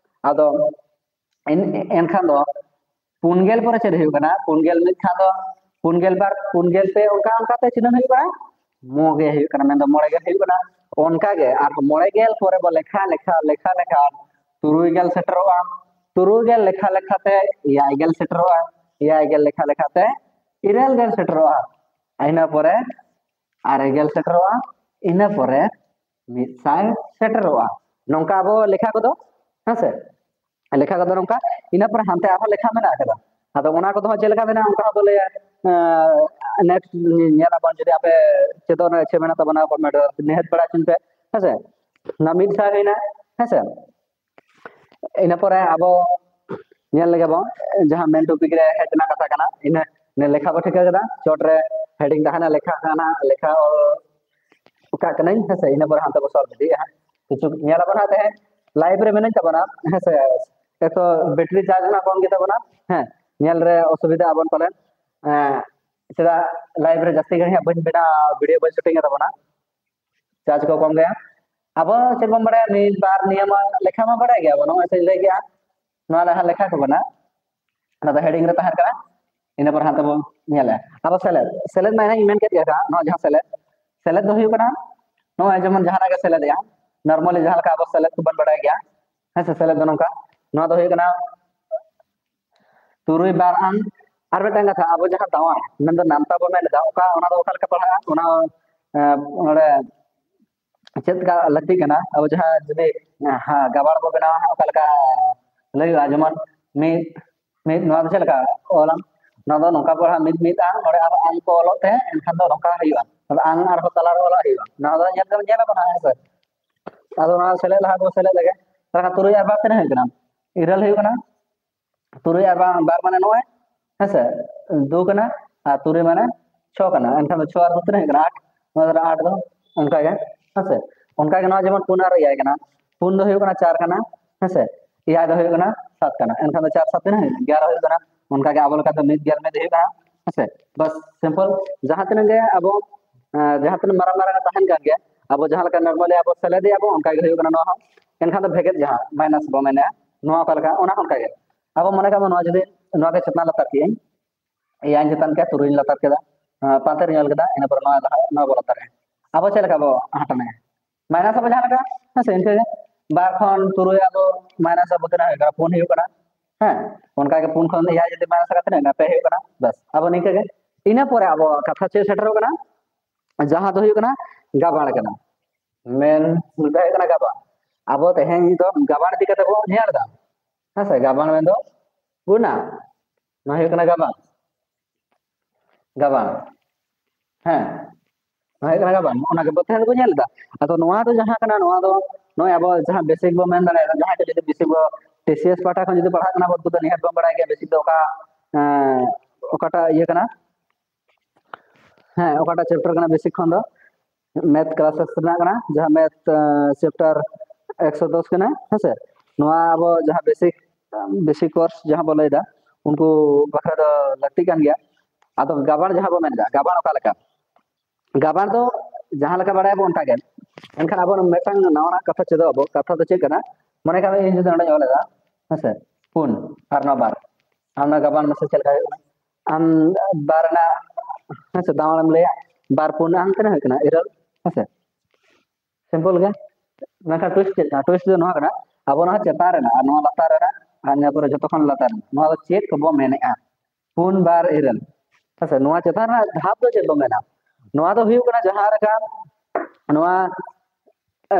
ᱟᱫᱚ ᱮᱱ-, ᱮᱱᱠᱷᱟᱱ ᱫᱚ ᱯᱩᱱ ᱜᱮᱞ ᱯᱚᱨᱮ ᱪᱮᱫ ᱦᱩᱭᱩᱜ ᱠᱟᱱᱟ? ᱯᱩᱱ ᱜᱮᱞ ᱢᱤᱫ ᱠᱷᱟᱱ ᱫᱚ ᱯᱩᱱ ᱜᱮᱞ ᱵᱟᱨ, ᱯᱩᱱ ᱜᱮᱞ ᱯᱮ, ᱚᱱᱠᱟ ᱚᱱᱠᱟᱛᱮ ᱛᱤᱱᱟᱹᱜ ᱦᱩᱭᱩᱜ ᱠᱟᱱᱟ? ᱢᱚᱜᱮ ᱦᱩᱭᱩᱜ ᱠᱟᱱᱟ, ᱢᱮᱱᱫᱚ ᱢᱚᱬᱮ ᱜᱮᱞ ᱦᱩᱭᱩᱜ ᱠᱟᱱᱟ᱾ ᱚᱱᱠᱟ ᱜᱮ ᱟᱨ ᱢᱚᱬᱮ ᱜᱮᱞ ᱯᱚᱨᱮ ᱵᱚ ᱞᱮᱠᱷᱟ, ᱞᱮᱠᱷᱟ, ᱞᱮᱠᱷᱟ, ᱞᱮᱠᱷᱟ, ᱛᱩᱨᱩᱭ ᱜᱮᱞ ᱥᱮᱴᱮᱨᱚᱜᱼᱟ᱾ ᱛᱩᱨᱩᱭ ᱜᱮᱞ ᱞᱮᱠᱷᱟ ᱞᱮᱠᱷᱟᱛᱮ ᱮᱭᱟᱭ ᱜᱮᱞ ᱥᱮᱴᱮᱨᱚᱜᱼᱟ᱾ ᱮᱭᱟᱭ ᱜᱮᱞ ᱞᱮᱠᱷᱟ ᱞᱮᱠᱷᱟᱛᱮ ᱤᱨᱟᱹᱞ ᱜᱮᱞ ᱥᱮᱴᱮᱨᱚᱜᱼᱟ᱾ ᱤᱱᱟᱹ ᱯᱚᱨᱮ ᱟᱨᱮ ᱜᱮᱞ ᱥᱮᱴᱮᱨᱚᱜᱼᱟ᱾ ᱤᱱᱟᱹ ᱯᱚᱨᱮ ᱢᱤᱫ ᱥᱟᱭ ᱥᱮᱴᱮᱨᱚᱜᱼᱟ᱾ ᱱᱚᱝᱠᱟ ᱟᱵᱚ ᱞᱮᱠᱷᱟ ᱠᱚᱫᱚ, ᱦᱮᱸ ᱥᱮ? ᱞᱮᱠᱷᱟ ᱠᱚᱫᱚ ᱱᱚᱝᱠᱟ᱾ ᱤᱱᱟᱹ ᱯᱚᱨᱮ ᱦᱟᱱᱛᱮ ᱟᱨᱦᱚᱸ ᱞᱮᱠᱷᱟ ᱢᱮᱱᱟᱜ ᱟᱠᱟᱫᱟ᱾ ᱟᱫᱚ ᱚᱱᱟ ᱠᱚᱫᱚ ᱦᱟᱸᱜ ᱪᱮᱫ ᱞᱮᱠᱟ ᱢᱮᱱᱟᱜᱼᱟ, ᱚᱱᱠᱟ ᱦᱚᱸ ᱵᱚ ᱞᱟᱹᱭᱟ᱾ ᱮᱸ, next ᱧᱮᱞ ᱟᱵᱚᱱ, ᱡᱩᱫᱤ ᱟᱯᱮ ᱪᱮᱫᱚᱜ ᱨᱮᱱᱟᱜ ᱤᱪᱪᱷᱟᱹ ᱢᱮᱱᱟᱜ ᱛᱟᱵᱚᱱᱟ, comment ᱨᱮ ᱱᱤᱦᱟᱹᱛ ᱵᱟᱲᱟᱭ ᱦᱚᱪᱚᱧ ᱯᱮ, ᱦᱮᱸ ᱥᱮ? ᱚᱱᱟ ᱢᱤᱫ ᱥᱟᱭ ᱦᱩᱭᱱᱟ, ᱦᱮᱸ ᱥᱮ? ᱤᱱᱟᱹ ᱯᱚᱨᱮ ᱟᱵᱚ ᱧᱮᱞ ᱞᱮᱜᱮ ᱵᱚᱱ, ᱡᱟᱦᱟᱸ main topic ᱨᱮ ᱦᱮᱡ ᱨᱮᱱᱟᱜ ᱠᱟᱛᱷᱟ ᱠᱟᱱᱟ, ᱤᱱᱟᱹ, ᱤᱱᱟᱹ ᱞᱮᱠᱷᱟ ᱵᱚ ᱴᱷᱤᱠᱟᱹ ᱠᱮᱫᱟ, ᱪᱚᱴ ᱨᱮ heading ᱛᱟᱦᱮᱱᱟ, ᱞᱮᱠᱷᱟ ᱠᱟᱱᱟ, ᱞᱮᱠᱷᱟ ᱚᱞ ᱠᱟᱜ ᱠᱟᱹᱱᱟᱹᱧ, ᱦᱮᱸ ᱥᱮ? ᱤᱱᱟᱹ ᱯᱚᱨᱮ ᱦᱟᱱᱛᱮ ᱵᱚ solve ᱤᱫᱤᱭᱟ ᱦᱟᱸᱜ᱾ ᱠᱤᱪᱷᱩ ᱧᱮᱞ ᱟᱵᱚᱱ ᱦᱟᱸᱜ ᱛᱮᱦᱮᱧ live ᱨᱮ ᱢᱮᱱᱟᱹᱧ ᱛᱟᱵᱚᱱᱟ, ᱦᱮᱸ ᱥᱮ? ᱮᱠᱴᱩ battery charge ᱨᱮᱱᱟᱜ ᱠᱚᱢ ᱜᱮᱛᱟ ᱵᱚᱱᱟ, ᱦᱮᱸ, ᱧᱮᱞ ᱨᱮ ᱚᱥᱩᱵᱤᱫᱷᱟ ᱟᱵᱚᱱ ᱯᱟᱞᱮᱱ᱾ ᱮᱸ, ᱪᱮᱫᱟᱜ live ᱨᱮ ᱡᱟᱹᱥᱛᱤ ᱜᱷᱟᱹᱲᱤᱡ ᱦᱟᱸᱜ ᱵᱟᱹᱧ ᱵᱮᱱᱟᱣ, video ᱵᱟᱹᱧ shooting ᱮᱫ ᱛᱟᱵᱚᱱᱟ, charge ᱠᱚ ᱠᱚᱢ ᱜᱮᱭᱟ᱾ ᱟᱵᱚ ᱪᱮᱫ ᱵᱚᱱ ᱵᱟᱲᱟᱭᱟ, ᱢᱤᱫ ᱵᱟᱨ ᱱᱤᱭᱟᱹ ᱢᱟ ᱞᱮᱠᱷᱟ ᱢᱟ ᱵᱟᱲᱟᱭ ᱜᱮᱭᱟ ᱵᱚᱱ, ᱱᱚᱜᱼᱚᱭ ᱛᱚᱧ ᱞᱟᱹᱭ ᱠᱮᱜᱼᱟ, ᱱᱚᱣᱟ ᱞᱟᱦᱟ ᱞᱮᱠᱷᱟ ᱠᱚ ᱠᱟᱱᱟ, ᱚᱱᱟ ᱫᱚ heading ᱨᱮ ᱛᱟᱦᱮᱱ ᱠᱟᱱᱟ᱾ ᱤᱱᱟᱹ ᱯᱚᱨᱮ ᱦᱟᱸᱜ ᱛᱟᱵᱚ ᱧᱮᱞᱟ ᱟᱵᱚ ᱥᱮᱞᱮᱫ᱾ ᱥᱮᱞᱮᱫ ᱢᱟ ᱮᱱᱟᱧ ᱢᱮᱱ ᱠᱮᱫ ᱜᱮᱭᱟ ᱦᱟᱸᱜ, ᱱᱚᱣᱟ ᱡᱟᱦᱟᱸ ᱥᱮᱞᱮᱫ, ᱥᱮᱞᱮᱫ ᱫᱚ ᱦᱩᱭᱩᱜ ᱠᱟᱱᱟ ᱱᱚᱜᱼᱚᱭ ᱡᱮᱢᱚᱱ ᱡᱟᱦᱟᱱᱟᱜ ᱜᱮ ᱥᱮᱞᱮᱫᱮᱜᱼᱟ, normally ᱡᱟᱦᱟᱸ ᱞᱮᱠᱟ ᱟᱵᱚ ᱥᱮᱞᱮᱫ ᱠᱚᱵᱚᱱ ᱵᱟᱲᱟᱭ ᱜᱮᱭᱟ, ᱦᱮᱸ ᱥᱮ, ᱥᱮᱞᱮᱫ ᱫᱚ ᱱᱚᱝᱠᱟ, ᱱᱚᱣᱟ ᱫᱚ ᱦᱩᱭᱩᱜ ᱠᱟᱱᱟ ᱛᱩᱨᱩᱭ ᱵᱟᱨ ᱟᱱ᱾ ᱟᱨ ᱢᱤᱫᱴᱟᱝ ᱠᱟᱛᱷᱟ, ᱟᱵᱚ ᱡᱟᱦᱟᱸ ᱫᱟᱣᱟᱱ ᱢᱮᱱᱫᱚ ᱱᱟᱢᱛᱟ ᱵᱚ ᱢᱮᱱ ᱮᱫᱟ, ᱚᱠᱟ, ᱚᱱᱟ ᱫᱚ ᱚᱠᱟ ᱞᱮᱠᱟ ᱯᱟᱲᱦᱟᱜᱼᱟ? ᱚᱱᱟ, ᱮᱸ, ᱱᱚᱰᱮ ᱪᱮᱫ ᱞᱮᱠᱟ ᱞᱟᱹᱠᱛᱤ ᱠᱟᱱᱟ? ᱟᱵᱚ ᱡᱟᱦᱟᱸ ᱡᱩᱫᱤ, ᱦᱮᱸ, ᱜᱟᱵᱟᱬ ᱵᱚ ᱵᱮᱱᱟᱣᱟ, ᱚᱠᱟ ᱞᱮᱠᱟ ᱞᱟᱹᱭ ᱦᱩᱭᱩᱜᱼᱟ? ᱡᱮᱢᱚᱱ ᱢᱤᱫ, ᱢᱤᱫ, ᱱᱚᱣᱟ ᱫᱚ ᱪᱮᱫ ᱞᱮᱠᱟ ᱚᱞᱟᱢ? ᱱᱚᱣᱟ ᱫᱚ ᱱᱚᱝᱠᱟ ᱯᱟᱲᱦᱟᱜ, ᱢᱤᱫ, ᱢᱤᱫ ᱟᱝ, ᱱᱚᱰᱮ ᱟᱨ ᱟᱝ ᱠᱚ ᱚᱞᱚᱜ ᱛᱮ, ᱮᱱᱠᱷᱟᱱ ᱫᱚ ᱱᱚᱝᱠᱟ ᱦᱩᱭᱩᱜᱼᱟ᱾ ᱟᱫᱚ ᱟᱝ ᱟᱨᱦᱚᱸ ᱛᱟᱞᱟᱨᱮ ᱚᱞᱟᱜ ᱦᱩᱭᱩᱜᱼᱟ᱾ ᱱᱚᱣᱟ ᱫᱚ ᱧᱮᱞ, ᱧᱮᱞ ᱟᱵᱚᱱ ᱦᱟᱸᱜ, ᱦᱮᱸ ᱥᱮ? ᱟᱫᱚ ᱱᱚᱣᱟ ᱥᱮᱞᱮᱫ ᱞᱟᱦᱟ ᱵᱚ ᱥᱮᱞᱮᱫ ᱞᱮᱜᱮ᱾ ᱛᱟᱦᱚᱞᱮ ᱛᱩᱨᱩᱭ ᱟᱨ ᱵᱟᱨ ᱛᱤᱱᱟᱹᱜ ᱦᱩᱭᱩᱜ ᱠᱟᱱᱟ? ᱤᱨᱟᱹᱞ ᱦᱩᱭᱩᱜ ᱠᱟᱱᱟ᱾ ᱛᱩᱨᱩᱭ ᱟᱨ ᱵᱟᱨ, ᱵᱟᱨ ᱢᱟᱱᱮ ᱱᱚᱜᱼᱚᱭ, ᱦᱮᱸ ᱥᱮ? ᱫᱩ ᱠᱟᱱᱟ, ᱟᱨ ᱛᱩᱨᱩᱭ ᱢᱟᱱᱮ ᱪᱷᱚ ᱠᱟᱱᱟ᱾ ᱮᱱᱠᱷᱟᱱ ᱫᱚ ᱪᱷᱚ ᱟᱨ ᱫᱩ ᱛᱤᱱᱟᱹᱜ ᱦᱩᱭᱩᱜ ᱠᱟᱱᱟ? ᱟᱴ᱾ ᱱᱚᱣᱟ ᱫᱚ ᱟᱴ ᱫᱚ ᱚᱱᱠᱟ ᱜᱮ, ᱦᱮᱸ ᱥᱮ? ᱚᱱᱠᱟ ᱜᱮ ᱱᱚᱣᱟ ᱡᱮᱢᱚᱱ ᱯᱩᱱ ᱟᱨ ᱮᱭᱟᱭ ᱠᱟᱱᱟ᱾ ᱯᱩᱱ ᱫᱚ ᱦᱩᱭᱩᱜ ᱠᱟᱱᱟ ᱪᱟᱨ ᱠᱟᱱᱟ, ᱦᱮᱸ ᱥᱮ? ᱮᱭᱟᱭ ᱫᱚ ᱦᱩᱭᱩᱜ ᱠᱟᱱᱟ ᱥᱟᱛ ᱠᱟᱱᱟ᱾ ᱮᱱᱠᱷᱟᱱ ᱫᱚ ᱪᱟᱨ ᱥᱟᱛ ᱛᱤᱱᱟᱹᱜ ᱦᱩᱭᱩᱜ ᱠᱟᱱᱟ? ᱮᱜᱟᱨᱚ ᱦᱩᱭᱩᱜ ᱠᱟᱱᱟ᱾ ᱚᱱᱠᱟ ᱜᱮ ᱟᱵᱚ ᱞᱮᱠᱟᱛᱮ ᱢᱤᱫ ᱜᱮᱞ ᱢᱤᱫ ᱦᱩᱭᱩᱜ ᱠᱟᱱᱟ, ᱦᱮᱸ ᱥᱮ? ᱵᱟᱥ, simple᱾ ᱡᱟᱦᱟᱸ ᱛᱤᱱᱟᱹᱜ ᱜᱮ ᱟᱵᱚ, ᱮᱸ, ᱡᱟᱦᱟᱸ ᱛᱤᱱᱟᱹᱜ ᱢᱟᱨᱟᱝ ᱢᱟᱨᱟᱝ ᱮ ᱛᱟᱦᱮᱱ ᱠᱟᱱ ᱜᱮᱭᱟ, ᱟᱵᱚ ᱡᱟᱦᱟᱸ ᱞᱮᱠᱟ normally ᱟᱵᱚ ᱥᱮᱞᱮᱫᱮᱜᱼᱟ ᱵᱚ, ᱚᱱᱠᱟ ᱜᱮ ᱦᱩᱭᱩᱜ ᱠᱟᱱᱟ ᱱᱚᱣᱟ ᱦᱚᱸ᱾ ᱮᱱᱠᱷᱟᱱ ᱫᱚ ᱵᱷᱮᱜᱮᱫ ᱡᱟᱦᱟᱸ minus ᱵᱚ ᱢᱮᱱᱮᱫᱼᱟ, ᱱᱚᱣᱟ ᱚᱠᱟ ᱞᱮᱠᱟ, ᱚᱱᱟ ᱦᱚᱸ ᱚᱱᱠᱟ ᱜᱮ᱾ ᱟᱵᱚ ᱢᱚᱱᱮ ᱠᱟᱜ ᱵᱚᱱ ᱱᱚᱣᱟ ᱡᱩᱫᱤ, ᱱᱚᱣᱟ ᱜᱮ ᱪᱮᱛᱟᱱ ᱞᱟᱛᱟᱨ ᱠᱮᱜᱼᱟᱹᱧ, ᱮᱭᱟᱭ ᱪᱮᱛᱟᱱ ᱠᱮᱫᱟ, ᱛᱩᱨᱩᱭ ᱞᱟᱛᱟᱨ ᱠᱮᱫᱟ, ᱟᱸ, ᱯᱟᱱᱛᱮ ᱨᱤᱧ ᱚᱞ ᱠᱮᱫᱟ, ᱤᱱᱟᱹ ᱯᱚᱨᱮ ᱱᱚᱣᱟ ᱞᱟᱦᱟ, ᱱᱚᱣᱟ ᱵᱚ ᱞᱟᱛᱟᱨ ᱨᱮ᱾ ᱟᱵᱚ ᱪᱮᱫ ᱞᱮᱠᱟ ᱵᱚ ᱦᱟᱴᱟᱱᱟᱭᱟ? Minus ᱟᱵᱚ ᱡᱟᱦᱟᱸ ᱞᱮᱠᱟ, ᱦᱮᱸ ᱥᱮ, ᱤᱱᱠᱟᱹ ᱜᱮ᱾ ᱵᱟᱨ ᱠᱷᱚᱱ ᱛᱩᱨᱩᱭ ᱟᱵᱚ minus ᱟᱵᱚ ᱛᱤᱱᱟᱹᱜ ᱦᱩᱭᱩᱜ ᱠᱟᱱᱟ? ᱯᱩᱱ ᱦᱩᱭᱩᱜ ᱠᱟᱱᱟ᱾ ᱦᱮᱸ, ᱚᱱᱠᱟ ᱜᱮ ᱯᱩᱱ ᱠᱷᱚᱱ ᱮᱭᱟᱭ ᱡᱩᱫᱤ minus ᱟᱠᱟᱱ ᱛᱤᱱᱟᱹᱜ ᱦᱩᱭᱩᱜ ᱠᱟᱱᱟ? ᱯᱮ ᱦᱩᱭᱩᱜ ᱠᱟᱱᱟ᱾ ᱵᱟᱥ, ᱟᱵᱚ ᱱᱤᱝᱠᱟᱹ ᱜᱮ᱾ ᱤᱱᱟᱹ ᱯᱚᱨᱮ ᱟᱵᱚ ᱠᱟᱛᱷᱟ ᱪᱮᱫ ᱥᱮᱴᱮᱨᱚᱜ ᱠᱟᱱᱟ? ᱡᱟᱦᱟᱸ ᱫᱚ ᱦᱩᱭᱩᱜ ᱠᱟᱱᱟ ᱜᱟᱵᱟᱬ ᱠᱟᱱᱟ᱾ ᱢᱮᱱ ᱢᱩᱫᱽᱫᱟ ᱦᱩᱭᱩᱜ ᱠᱟᱱᱟ ᱜᱟᱵᱟᱬ᱾ ᱟᱵᱚ ᱛᱮᱦᱮᱧ ᱫᱚ ᱜᱟᱵᱟᱬ ᱤᱫᱤ ᱠᱟᱛᱮ ᱵᱚᱱ ᱧᱮᱞ ᱮᱫᱟ᱾ ᱦᱮᱸ ᱥᱮ, ᱜᱟᱵᱟᱬ ᱢᱮᱱᱫᱚ ᱜᱩᱱᱟ᱾ ᱱᱚᱣᱟ ᱦᱩᱭᱩᱜ ᱠᱟᱱᱟ ᱜᱟᱵᱟᱬ᱾ ᱜᱟᱵᱟᱬ᱾ ᱦᱮᱸ, ᱱᱚᱣᱟ ᱦᱩᱭᱩᱜ ᱠᱟᱱᱟ ᱜᱟᱵᱟᱬ᱾ ᱚᱱᱟ ᱜᱮ ᱵᱚ ᱛᱮᱦᱮᱧ ᱵᱚ ᱧᱮᱞ ᱮᱫᱟ᱾ ᱟᱫᱚ ᱱᱚᱣᱟ ᱫᱚ ᱡᱟᱦᱟᱸ ᱠᱟᱱᱟ, ᱱᱚᱣᱟ ᱫᱚ ᱱᱚᱜᱼᱚᱭ ᱟᱵᱚ ᱡᱟᱦᱟᱸ basic ᱵᱚ ᱢᱮᱱ ᱫᱟᱲᱮᱭᱟᱜᱼᱟ, ᱡᱟᱦᱟᱸᱭ ᱠᱚ ᱡᱩᱫᱤ basic ᱵᱚ, T C S ᱯᱟᱦᱴᱟ ᱠᱷᱚᱱ ᱡᱩᱫᱤ ᱯᱟᱲᱦᱟᱜ ᱠᱟᱱᱟ ᱵᱚ, ᱩᱱᱠᱩ ᱫᱚ ᱱᱤᱦᱟᱹᱛ ᱵᱚᱱ ᱵᱟᱲᱟᱭ ᱜᱮᱭᱟ basic ᱫᱚ ᱚᱠᱟ, ᱮᱸ, ᱚᱠᱟᱴᱟᱜ ᱤᱭᱟᱹ ᱠᱟᱱᱟ, ᱦᱮᱸ, ᱚᱠᱟᱴᱟᱜ chapter ᱠᱟᱱᱟ basic ᱠᱷᱚᱱ ᱫᱚ, math class six ᱨᱮᱱᱟᱜ ᱠᱟᱱᱟ, ᱡᱟᱦᱟᱸ math, ᱮᱸ, chapter ᱮᱠᱥᱚ ᱫᱚᱥ ᱠᱟᱱᱟ, ᱦᱮᱸ ᱥᱮ? ᱱᱚᱣᱟ ᱟᱵᱚ ᱡᱟᱦᱟᱸ basic, basic course ᱡᱟᱦᱟᱸ ᱵᱚ ᱞᱟᱹᱭᱫᱟ, ᱩᱱᱠᱩ ᱵᱟᱠᱷᱨᱟ ᱫᱚ ᱞᱟᱹᱠᱛᱤ ᱠᱟᱱ ᱜᱮᱭᱟ᱾ ᱟᱫᱚ ᱜᱟᱵᱟᱬ ᱡᱟᱦᱟᱸ ᱵᱚ ᱢᱮᱱᱫᱟ, ᱜᱟᱵᱟᱬ ᱚᱠᱟ ᱞᱮᱠᱟ? ᱜᱟᱵᱟᱬ ᱫᱚ ᱡᱟᱦᱟᱸ ᱞᱮᱠᱟ ᱵᱟᱲᱟᱭᱟᱵᱚ ᱚᱱᱠᱟ ᱜᱮ᱾ ᱮᱱᱠᱷᱟᱱ ᱟᱵᱚ ᱢᱤᱫᱴᱟᱝ ᱱᱟᱣᱟᱱᱟᱜ ᱠᱟᱛᱷᱟ ᱪᱮᱫᱚᱜ ᱟᱵᱚ᱾ ᱠᱟᱛᱷᱟ ᱫᱚ ᱪᱮᱫ ᱠᱟᱱᱟ? ᱢᱚᱱᱮ ᱠᱟᱜ ᱢᱮ ᱤᱧ ᱡᱩᱫᱤ ᱱᱚᱰᱮᱧ ᱚᱞ ᱮᱫᱟ, ᱦᱮᱸ ᱥᱮ, ᱯᱩᱱ ᱟᱨ ᱱᱚᱣᱟ ᱵᱟᱨ, ᱟᱢ ᱚᱱᱟ ᱜᱟᱵᱟᱬ ᱢᱮᱥᱮ ᱪᱮᱫ ᱞᱮᱠᱟ ᱦᱩᱭᱩᱜ ᱠᱟᱱᱟ? ᱟᱢ ᱵᱟᱨ ᱨᱮᱱᱟᱜ, ᱦᱮᱸ ᱥᱮ, ᱫᱟᱣᱟᱲᱮᱢ ᱞᱟᱹᱭᱟ, ᱵᱟᱨ ᱯᱩᱱ ᱟᱢ ᱛᱤᱱᱟᱹᱜ ᱦᱩᱭᱩᱜ ᱠᱟᱱᱟ? ᱤᱨᱟᱹᱞ, ᱦᱮᱸ ᱥᱮ? ᱥᱤᱢᱯᱚᱞ ᱜᱮ᱾ ᱢᱮᱱᱠᱷᱟᱱ ᱴᱩᱭᱤᱥᱴ ᱪᱮᱫ ᱠᱟᱱᱟ? ᱴᱩᱭᱤᱥᱴ ᱫᱚ ᱱᱚᱣᱟ ᱠᱟᱱᱟ, ᱟᱵᱚ ᱱᱚᱣᱟ ᱪᱮᱛᱟᱱ ᱨᱮᱱᱟᱜ ᱟᱨ ᱱᱚᱣᱟ ᱞᱟᱛᱟᱨ ᱨᱮᱱᱟᱜ ᱟᱨ ᱱᱤᱭᱟᱹ ᱯᱚᱨᱮ ᱡᱚᱛᱚ ᱠᱷᱚᱱ ᱞᱟᱛᱟᱨ ᱨᱮᱱᱟᱜ, ᱱᱚᱣᱟ ᱫᱚ ᱪᱮᱫ ᱠᱚᱵᱚ ᱢᱮᱱᱮᱫᱼᱟ? ᱯᱩᱱ ᱵᱟᱨ ᱤᱨᱟᱹᱞ᱾ ᱦᱮᱸ ᱥᱮ, ᱱᱚᱣᱟ ᱪᱮᱛᱟᱱ ᱨᱮᱱᱟᱜ ᱫᱷᱟᱯ ᱫᱚ ᱪᱮᱫ ᱵᱚ ᱢᱮᱱᱟ? ᱱᱚᱣᱟ ᱫᱚ ᱦᱩᱭᱩᱜ ᱠᱟᱱᱟ ᱡᱟᱦᱟᱸ ᱞᱮᱠᱟ ᱱᱚᱣᱟ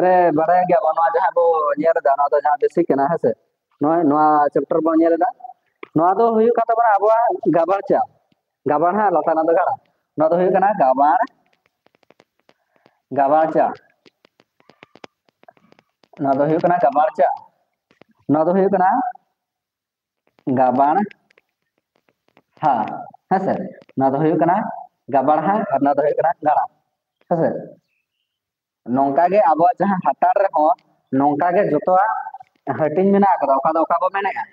ᱨᱮ ᱵᱟᱲᱟᱭ ᱜᱮᱭᱟ ᱵᱚᱱ, ᱱᱚᱣᱟ ᱡᱟᱦᱟᱸ ᱵᱚ ᱧᱮᱞ ᱮᱫᱟ, ᱱᱚᱣᱟ ᱫᱚ ᱡᱟᱦᱟᱸ ᱵᱮᱥᱤᱠ ᱠᱟᱱᱟ, ᱦᱮᱸ ᱥᱮ? ᱱᱚᱜᱼᱚᱭ ᱱᱚᱣᱟ ᱪᱮᱯᱴᱟᱨ ᱵᱚᱱ ᱧᱮᱞ ᱮᱫᱟ, ᱱᱚᱣᱟ ᱫᱚ ᱦᱩᱭᱩᱜ ᱠᱟᱱ ᱛᱟᱵᱚᱱᱟ ᱟᱵᱚᱣᱟᱜ ᱜᱟᱵᱟᱬ ᱪᱟ, ᱜᱟᱵᱟᱬ ᱦᱟᱸᱜ ᱞᱟᱛᱟᱨ ᱨᱮᱱᱟᱜ ᱫᱚ ᱜᱟᱵᱟᱬ᱾ ᱱᱚᱣᱟ ᱫᱚ ᱦᱩᱭᱩᱜ ᱠᱟᱱᱟ ᱜᱟᱵᱟᱬ, ᱜᱟᱵᱟᱬ ᱪᱟ᱾ ᱱᱚᱣᱟ ᱫᱚ ᱦᱩᱭᱩᱜ ᱠᱟᱱᱟ ᱜᱟᱵᱟᱬ ᱪᱟ᱾ ᱱᱚᱣᱟ ᱫᱚ ᱦᱩᱭᱩᱜ ᱠᱟᱱᱟ ᱜᱟᱵᱟᱬ ᱦᱟ, ᱦᱮᱸ ᱥᱮ? ᱱᱚᱣᱟ ᱫᱚ ᱦᱩᱭᱩᱜ ᱠᱟᱱᱟ ᱜᱟᱵᱟᱬ ᱦᱟ ᱟᱨ ᱱᱚᱣᱟ ᱫᱚ ᱦᱩᱭᱩᱜ ᱠᱟᱱᱟ ᱜᱟᱬᱟ, ᱦᱮᱸ ᱥᱮ? ᱱᱚᱝᱠᱟ ᱜᱮ ᱟᱵᱚᱣᱟᱜ ᱡᱟᱦᱟᱸ ᱦᱟᱛᱟᱲ ᱨᱮᱦᱚᱸ ᱱᱚᱝᱠᱟ ᱜᱮ ᱡᱚᱛᱚᱣᱟᱜ ᱦᱟᱹᱴᱤᱧ ᱢᱮᱱᱟᱜ ᱟᱠᱟᱫᱟ, ᱚᱠᱟ ᱫᱚ ᱚᱠᱟ ᱵᱚ ᱢᱮᱱᱮᱫᱼᱟ᱾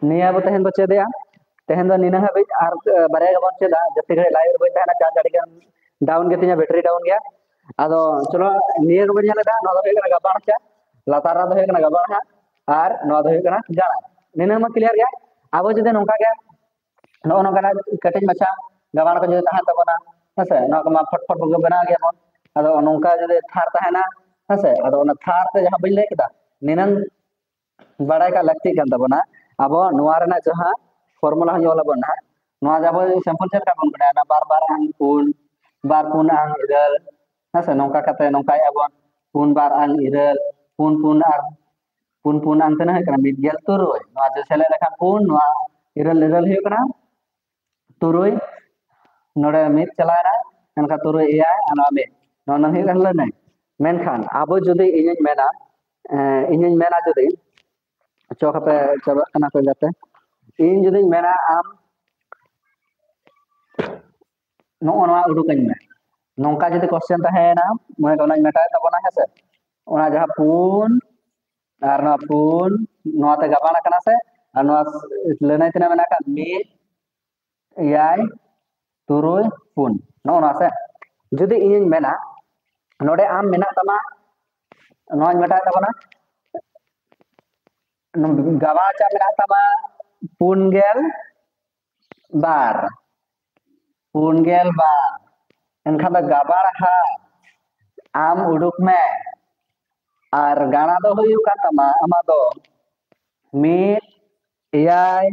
ᱱᱤᱭᱟᱹ ᱟᱵᱚ ᱛᱮᱦᱮᱧ ᱵᱚ ᱪᱮᱫ ᱮᱜᱼᱟ᱾ ᱛᱮᱦᱮᱧ ᱫᱚ ᱱᱤᱱᱟᱹᱜ ᱦᱟᱹᱵᱤᱡ, ᱟᱨ ᱵᱟᱨᱭᱟ ᱜᱮᱵᱚᱱ ᱪᱮᱫᱟ, ᱡᱟᱹᱥᱛᱤ ᱜᱷᱟᱹᱲᱤᱡ ᱞᱟᱭᱤᱵᱷ ᱨᱮ ᱵᱟᱹᱧ ᱛᱟᱦᱮᱱᱟ, ᱪᱟᱨᱡᱽ ᱟᱹᱰᱤ ᱜᱟᱱ ᱰᱟᱣᱩᱱ ᱜᱮᱛᱤᱧᱟ, ᱵᱮᱴᱨᱤ ᱰᱟᱣᱩᱱ ᱜᱮᱭᱟ᱾ ᱟᱫᱚ ᱪᱚᱞᱚ, ᱱᱤᱭᱟᱹ ᱜᱮᱵᱚᱱ ᱧᱮᱞ ᱮᱫᱟ, ᱱᱚᱣᱟ ᱫᱚ ᱦᱩᱭᱩᱜ ᱠᱟᱱᱟ ᱜᱟᱵᱟᱬ ᱪᱟ, ᱞᱟᱛᱟᱨ ᱨᱮᱱᱟᱜ ᱫᱚ ᱦᱩᱭᱩᱜ ᱠᱟᱱᱟ ᱜᱟᱵᱟᱬ ᱦᱟ, ᱟᱨ ᱱᱚᱣᱟ ᱫᱚ ᱦᱩᱭᱩᱜ ᱠᱟᱱᱟ ᱜᱟᱬᱟ᱾ ᱱᱤᱱᱟᱹᱜ ᱢᱟ ᱠᱞᱤᱭᱟᱨ ᱜᱮᱭᱟ᱾ ᱟᱵᱚ ᱡᱩᱫᱤ ᱱᱚᱝᱠᱟ ᱜᱮ ᱱᱚᱜᱼᱚ ᱱᱚᱝᱠᱟᱱᱟᱜ ᱠᱟᱹᱴᱤᱡ ᱢᱟᱪᱷᱟ ᱜᱟᱵᱟᱬ ᱠᱚ ᱡᱩᱫᱤ ᱛᱟᱦᱮᱱ ᱛᱟᱵᱚᱱᱟ, ᱦᱮᱸ ᱥᱮ, ᱱᱚᱣᱟ ᱠᱚᱢᱟ ᱯᱷᱚᱴ ᱯᱷᱚᱴ ᱵᱚᱱ ᱵᱮᱱᱟᱣ ᱜᱮᱭᱟ ᱵᱚᱱ᱾ ᱟᱫᱚ ᱱᱚᱝᱠᱟ ᱡᱩᱫᱤ ᱛᱷᱟᱨ ᱛᱟᱦᱮᱱᱟ, ᱦᱮᱸ ᱥᱮ, ᱟᱫᱚ ᱚᱱᱟ ᱛᱷᱟᱨ ᱛᱮ ᱡᱟᱦᱟᱸ ᱵᱟᱹᱧ ᱞᱟᱹᱭ ᱠᱮᱫᱟ, ᱱᱤᱱᱟᱹᱝ ᱵᱟᱲᱟᱭ ᱠᱟᱜ ᱞᱟᱹᱠᱛᱤᱜ ᱠᱟᱱ ᱛᱟᱵᱚᱱᱟ᱾ ᱟᱵᱚ ᱱᱚᱣᱟ ᱨᱮᱱᱟᱜ ᱡᱟᱦᱟᱸ ᱯᱷᱚᱨᱢᱩᱞᱟ ᱦᱚᱸᱧ ᱚᱞ ᱟᱵᱚᱱ ᱱᱟᱦᱟᱜ, ᱱᱚᱣᱟ ᱡᱮ ᱟᱵᱚ ᱥᱤᱢᱯᱚᱞ ᱪᱮᱫ ᱞᱮᱠᱟ ᱵᱚᱱ ᱵᱮᱱᱟᱣᱟ, ᱵᱟᱨ ᱵᱟᱨ ᱟᱝ ᱯᱩᱱ, ᱵᱟᱨ ᱯᱩᱱ ᱟᱝ ᱤᱨᱟᱹᱞ, ᱦᱮᱸ ᱥᱮ, ᱱᱚᱝᱠᱟ ᱠᱟᱛᱮ ᱱᱚᱝᱠᱟᱭᱮᱫᱼᱟ ᱵᱚᱱ, ᱯᱩᱱ ᱵᱟᱨ ᱟᱝ ᱤᱨᱟᱹᱞ, ᱯᱩᱱ ᱯᱩᱱ ᱟᱨ ᱯᱩᱱ ᱯᱩᱱ ᱟᱝ ᱛᱤᱱᱟᱹᱜ ᱦᱩᱭᱩᱜ ᱠᱟᱱᱟ? ᱢᱤᱫ ᱜᱮᱞ ᱛᱩᱨᱩᱭ᱾ ᱱᱚᱣᱟ ᱡᱩᱫᱤ ᱥᱮᱞᱮᱫ ᱞᱮᱠᱷᱟᱱ ᱯᱩᱱ, ᱱᱚᱣᱟ ᱤᱨᱟᱹᱞ, ᱤᱨᱟᱹᱞ ᱦᱩᱭᱩᱜ ᱠᱟᱱᱟ ᱛᱩᱨᱩᱭ, ᱱᱚᱰᱮ ᱢᱤᱫ ᱪᱟᱞᱟᱣᱮᱱᱟ, ᱮᱱᱠᱷᱟᱱ ᱛᱩᱨᱩᱭ ᱮᱭᱟᱭ ᱟᱨ ᱱᱚᱣᱟ ᱢᱤᱫ, ᱱᱚᱣᱟ ᱦᱩᱭᱩᱜ ᱠᱟᱱᱟ ᱞᱟᱹᱱᱟᱹᱭ᱾ ᱢᱮᱱᱠᱷᱟᱱ ᱟᱵᱚ ᱡᱩᱫᱤ, ᱤᱧᱤᱧ ᱢᱮᱱᱟ, ᱮᱸ, ᱤᱧᱤᱧ ᱢᱮᱱᱟ ᱡᱩᱫᱤ, ᱪᱚ ᱦᱟᱯᱮ ᱪᱟᱵᱟᱜ ᱠᱟᱱᱟ ᱠᱚ ᱡᱟᱛᱮ, ᱤᱧ ᱡᱩᱫᱤᱧ ᱢᱮᱱᱟ ᱟᱢ ᱱᱚᱜᱼᱚ ᱱᱚᱣᱟ ᱩᱰᱩᱠᱟᱹᱧ ᱢᱮ, ᱱᱚᱝᱠᱟ ᱡᱩᱫᱤ ᱠᱚᱥᱪᱮᱱ ᱛᱟᱦᱮᱸᱭᱮᱱᱟ, ᱢᱚᱱᱮ ᱠᱟᱜ ᱚᱱᱟᱧ ᱢᱮᱴᱟᱣᱮᱫ ᱛᱟᱵᱚᱱᱟ, ᱦᱮᱸ ᱥᱮ? ᱚᱱᱟ ᱡᱟᱦᱟᱸ ᱯᱩᱱ ᱟᱨ ᱱᱚᱣᱟ ᱯᱩᱱ, ᱱᱚᱣᱟᱛᱮ ᱜᱟᱵᱟᱬ ᱟᱠᱟᱱᱟ ᱥᱮ? ᱟᱨ ᱱᱚᱣᱟ ᱞᱟᱹᱱᱟᱹᱭ ᱛᱤᱱᱟᱹᱜ ᱢᱮᱱᱟᱜ ᱟᱠᱟᱫ? ᱢᱤᱫ, ᱮᱭᱟᱭ, ᱛᱩᱨᱩᱭ, ᱯᱩᱱ, ᱱᱚᱜᱼᱚ ᱱᱚᱣᱟ ᱥᱮ? ᱡᱩᱫᱤ ᱤᱧᱤᱧ ᱢᱮᱱᱟ, ᱱᱚᱰᱮ ᱟᱢ ᱢᱮᱱᱟᱜ ᱛᱟᱢᱟ, ᱱᱚᱣᱟᱧ ᱢᱮᱴᱟᱣᱮᱫ ᱛᱟᱵᱚᱱᱟ, ᱜᱟᱵᱟᱬ ᱪᱟ ᱢᱮᱱᱟᱜ ᱛᱟᱢᱟ ᱯᱩᱱ ᱜᱮᱞ, ᱵᱟᱨ, ᱯᱩᱱ ᱜᱮᱞ ᱵᱟᱨ᱾ ᱮᱱᱠᱷᱟᱱ ᱫᱚ ᱜᱟᱵᱟᱬ ᱦᱟ ᱟᱢ ᱩᱰᱩᱠ ᱢᱮ᱾ ᱟᱨ ᱜᱟᱬᱟ ᱫᱚ ᱦᱩᱭᱩᱜ ᱠᱟᱱ ᱛᱟᱢᱟ ᱟᱢᱟᱜ ᱫᱚ ᱢᱤᱫ, ᱮᱭᱟᱭ,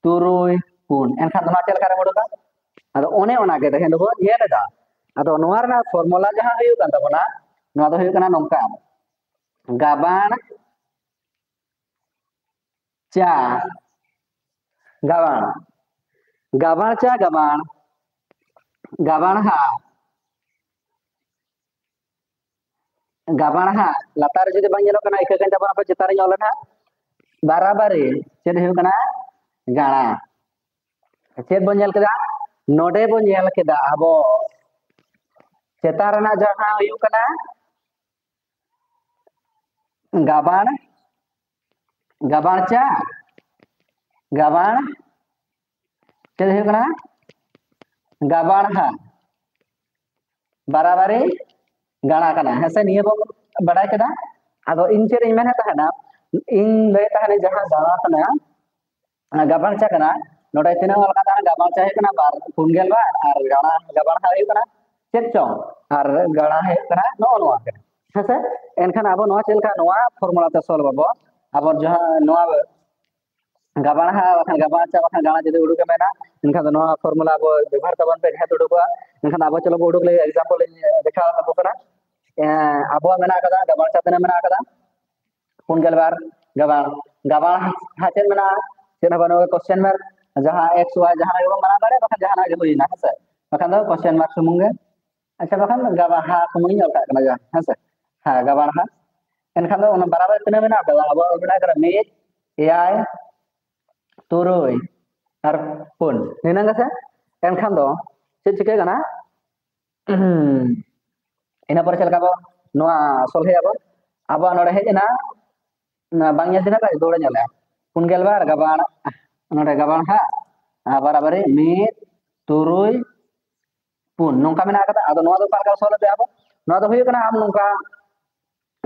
ᱛᱩᱨᱩᱭ, ᱯᱩᱱ᱾ ᱮᱱᱠᱷᱟᱱ ᱱᱚᱣᱟ ᱪᱮᱫ ᱞᱮᱠᱟ ᱨᱮᱢ ᱩᱰᱩᱠᱟ? ᱟᱫᱚ ᱚᱱᱮ ᱚᱱᱟ ᱜᱮ ᱛᱮᱦᱮᱧ ᱫᱚᱵᱚ ᱧᱮᱞ ᱮᱫᱟ᱾ ᱟᱫᱚ ᱱᱚᱣᱟ ᱨᱮᱱᱟᱜ ᱯᱷᱚᱨᱢᱩᱞᱟ ᱡᱟᱦᱟᱸ ᱦᱩᱭᱩᱜ ᱠᱟᱱ ᱛᱟᱵᱚᱱᱟ, ᱱᱚᱣᱟ ᱫᱚ ᱦᱩᱭᱩᱜ ᱠᱟᱱᱟ ᱱᱚᱝᱠᱟ: ᱜᱟᱵᱟᱬ ᱪᱟ, ᱜᱟᱵᱟᱬ, ᱜᱟᱵᱟᱬ ᱪᱟ, ᱜᱟᱵᱟᱬ, ᱜᱟᱵᱟᱬ ᱦᱟ, ᱜᱟᱵᱟᱬ ᱦᱟ᱾ ᱞᱟᱛᱟᱨ ᱨᱮ ᱡᱩᱫᱤ ᱵᱟᱝ ᱧᱮᱞᱚᱜ ᱠᱟᱱᱟ, ᱤᱠᱟᱹ ᱠᱟᱱ ᱛᱟᱵᱚᱱᱟ, ᱟᱯᱮ ᱪᱮᱛᱟᱱ ᱨᱤᱧ ᱚᱞᱟ ᱱᱟᱦᱟᱜ᱾ ᱵᱟᱨᱟᱵᱟᱨᱤ ᱪᱮᱫ ᱦᱩᱭᱩᱜ ᱠᱟᱱᱟ? ᱜᱟᱬᱟ᱾ ᱪᱮᱫ ᱵᱚᱱ ᱧᱮᱞ ᱠᱮᱫᱟ? ᱱᱚᱰᱮ ᱵᱚᱱ ᱧᱮᱞ ᱠᱮᱫᱟ ᱟᱵᱚ ᱪᱮᱛᱟᱱ ᱨᱮᱱᱟᱜ ᱡᱟᱦᱟᱸ ᱦᱩᱭᱩᱜ ᱠᱟᱱᱟ ᱜᱟᱵᱟᱬ, ᱜᱟᱵᱟᱬ ᱪᱟ, ᱜᱟᱵᱟᱬ, ᱪᱮᱫ ᱦᱩᱭᱩᱜ ᱠᱟᱱᱟ? ᱜᱟᱵᱟᱬ ᱦᱟ ᱵᱟᱨᱟᱵᱟᱨᱤ ᱜᱟᱬᱟ ᱠᱟᱱᱟ᱾ ᱦᱮᱸ ᱥᱮ, ᱱᱤᱭᱟᱹ ᱵᱚᱱ ᱵᱟᱰᱟᱭ ᱠᱮᱫᱟ᱾ ᱟᱫᱚ ᱤᱧ ᱪᱮᱫ ᱤᱧ ᱢᱮᱱᱮᱫ ᱛᱟᱦᱮᱱᱟ, ᱤᱧ ᱞᱟᱹᱭᱮᱫ ᱛᱟᱦᱮᱱᱟ ᱡᱟᱦᱟᱸ ᱜᱟᱬᱟ ᱠᱟᱱᱟ, ᱚᱱᱟ ᱜᱟᱵᱟᱬ ᱪᱟ ᱠᱟᱱᱟ, ᱱᱚᱰᱮ ᱛᱤᱱᱟᱹᱜ ᱚᱞ ᱠᱟᱱᱟ? ᱜᱟᱵᱟᱬ ᱪᱟ ᱦᱩᱭᱩᱜ ᱠᱟᱱᱟ ᱵᱟᱨ, ᱯᱩᱱ ᱜᱮᱞ ᱵᱟᱨ, ᱟᱨ ᱜᱟᱬᱟ, ᱜᱟᱵᱟᱬ ᱦᱟ ᱦᱩᱭᱩᱜ ᱠᱟᱱᱟ ᱪᱮᱫ ᱪᱚᱝ, ᱟᱨ ᱜᱟᱬᱟ ᱦᱩᱭᱩᱜ ᱠᱟᱱᱟ ᱱᱚᱜᱼᱚ ᱱᱚᱣᱟ ᱠᱟᱱᱟ᱾ ᱦᱮᱸ ᱥᱮ? ᱮᱱᱠᱷᱟᱱ ᱟᱵᱚ ᱱᱚᱣᱟ ᱪᱮᱫ ᱞᱮᱠᱟ, ᱱᱚᱣᱟ ᱯᱷᱚᱨᱢᱩᱞᱟ ᱛᱮ ᱥᱚᱞᱵᱷ ᱟᱵᱚ, ᱟᱵᱚ ᱡᱟᱦᱟᱸ ᱱᱚᱣᱟ ᱜᱟᱵᱟᱬ ᱦᱟ ᱵᱟᱠᱷᱟᱱ ᱜᱟᱵᱟᱬ ᱪᱟ ᱵᱟᱠᱷᱟᱱ ᱜᱟᱬᱟ ᱡᱩᱫᱤ ᱩᱰᱩᱠᱮ ᱢᱮᱱᱟ, ᱮᱱᱠᱷᱟᱱ ᱫᱚ ᱱᱚᱣᱟ ᱯᱷᱚᱨᱢᱩᱞᱟ ᱟᱵᱚ ᱵᱮᱵᱚᱦᱟᱨ ᱛᱟᱵᱚᱱ ᱯᱮ, ᱡᱟᱦᱟᱸ ᱛᱮ ᱩᱰᱩᱠᱚᱜᱼᱟ᱾ ᱮᱱᱠᱷᱟᱱ ᱟᱵᱚ ᱪᱚᱞᱚ ᱵᱚ ᱩᱰᱩᱠ ᱞᱮᱜᱮ, ᱮᱠᱡᱟᱢᱯᱚᱞ ᱤᱧ ᱫᱮᱠᱷᱟᱣ ᱟᱵᱚ ᱠᱟᱱᱟ᱾ ᱮᱸ, ᱟᱵᱚᱣᱟᱜ ᱢᱮᱱᱟᱜ ᱟᱠᱟᱫᱟ ᱜᱟᱵᱟᱬ ᱪᱟ ᱛᱤᱱᱟᱹᱜ ᱢᱮᱱᱟᱜ ᱟᱠᱟᱫᱟ? ᱯᱩᱱ ᱜᱮᱞ ᱵᱟᱨ᱾ ᱜᱟᱵᱟᱬ, ᱜᱟᱵᱟᱬ ᱦᱟ ᱪᱮᱫ ᱢᱮᱱᱟᱜᱼᱟ? ᱪᱮᱫ ᱦᱚᱸ ᱵᱟᱹᱱᱩᱜᱼᱟ, ᱠᱚᱥᱪᱮᱱ ᱢᱟᱨᱠ᱾ ᱡᱟᱦᱟᱸ ᱮᱠᱥ ᱣᱟᱭ ᱡᱟᱦᱟᱸ ᱜᱮᱵᱚᱱ ᱵᱮᱱᱟᱣ ᱫᱟᱲᱮᱭᱟᱜᱼᱟ, ᱵᱟᱠᱷᱟᱱ ᱡᱟᱦᱟᱱᱟᱜ ᱜᱮ ᱦᱩᱭᱱᱟ, ᱦᱮᱸ ᱥᱮ? ᱵᱟᱠᱷᱟᱱ ᱫᱚ ᱠᱚᱥᱪᱮᱱ ᱢᱟᱨᱠ ᱥᱩᱢᱩᱝ ᱜᱮ᱾ ᱟᱪᱪᱷᱟ, ᱵᱟᱠᱷᱟᱱ ᱜᱟᱵᱟᱬ ᱦᱟ ᱥᱩᱢᱩᱝ ᱤᱧ ᱚᱞ ᱠᱟᱜ ᱠᱟᱱᱟ, ᱡᱟ, ᱦᱮᱸ ᱥᱮ? ᱦᱮᱸ, ᱜᱟᱵᱟᱬ ᱦᱟ᱾ ᱮᱱᱠᱷᱟᱱ ᱫᱚ ᱚᱱᱟ ᱵᱟᱨᱟᱵᱟᱨ ᱛᱤᱱᱟᱹᱜ ᱢᱮᱱᱟᱜ ᱟᱠᱟᱫᱟ? ᱟᱵᱚᱣᱟᱜ ᱢᱮᱱᱟᱜ ᱟᱠᱟᱫᱟ ᱢᱤᱫ, ᱮᱭᱟᱭ, ᱛᱩᱨᱩᱭ ᱟᱨ ᱯᱩᱱ, ᱱᱤᱱᱟᱹᱝ ᱜᱮᱥᱮ? ᱮᱱᱠᱷᱟᱱ ᱫᱚ ᱪᱮᱫ ᱪᱤᱠᱟᱹᱜ ᱠᱟᱱᱟ? ᱤᱱᱟᱹ ᱯᱚᱨᱮ ᱪᱮᱫ ᱞᱮᱠᱟ ᱵᱚ ᱱᱚᱣᱟ ᱥᱚᱞᱦᱮᱭᱟᱵᱚ? ᱟᱵᱚᱣᱟᱜ ᱱᱚᱰᱮ ᱦᱮᱡ ᱮᱱᱟ, ᱵᱟᱝ ᱧᱮᱞ ᱛᱤᱱᱟᱹᱜ ᱫᱚᱦᱲᱟ ᱧᱮᱞ ᱞᱮᱜᱼᱟ, ᱯᱩᱱ ᱜᱮᱞ ᱵᱟᱨ ᱜᱟᱵᱟᱬ, ᱱᱚᱰᱮ ᱜᱟᱵᱟᱬ ᱦᱟ, ᱟᱨ ᱵᱟᱨᱟᱵᱟᱨᱤ ᱢᱤᱫ, ᱛᱩᱨᱩᱭ, ᱯᱩᱱ, ᱱᱚᱝᱠᱟ ᱢᱮᱱᱟᱜ ᱟᱠᱟᱫᱟ᱾ ᱟᱫᱚ ᱱᱚᱣᱟ ᱫᱚ ᱚᱠᱟ ᱞᱮᱠᱟ ᱥᱚᱞᱦᱮ ᱟᱵᱚ? ᱱᱚᱣᱟ ᱫᱚ ᱦᱩᱭᱩᱜ ᱠᱟᱱᱟ, ᱟᱢ ᱱᱚᱝᱠᱟ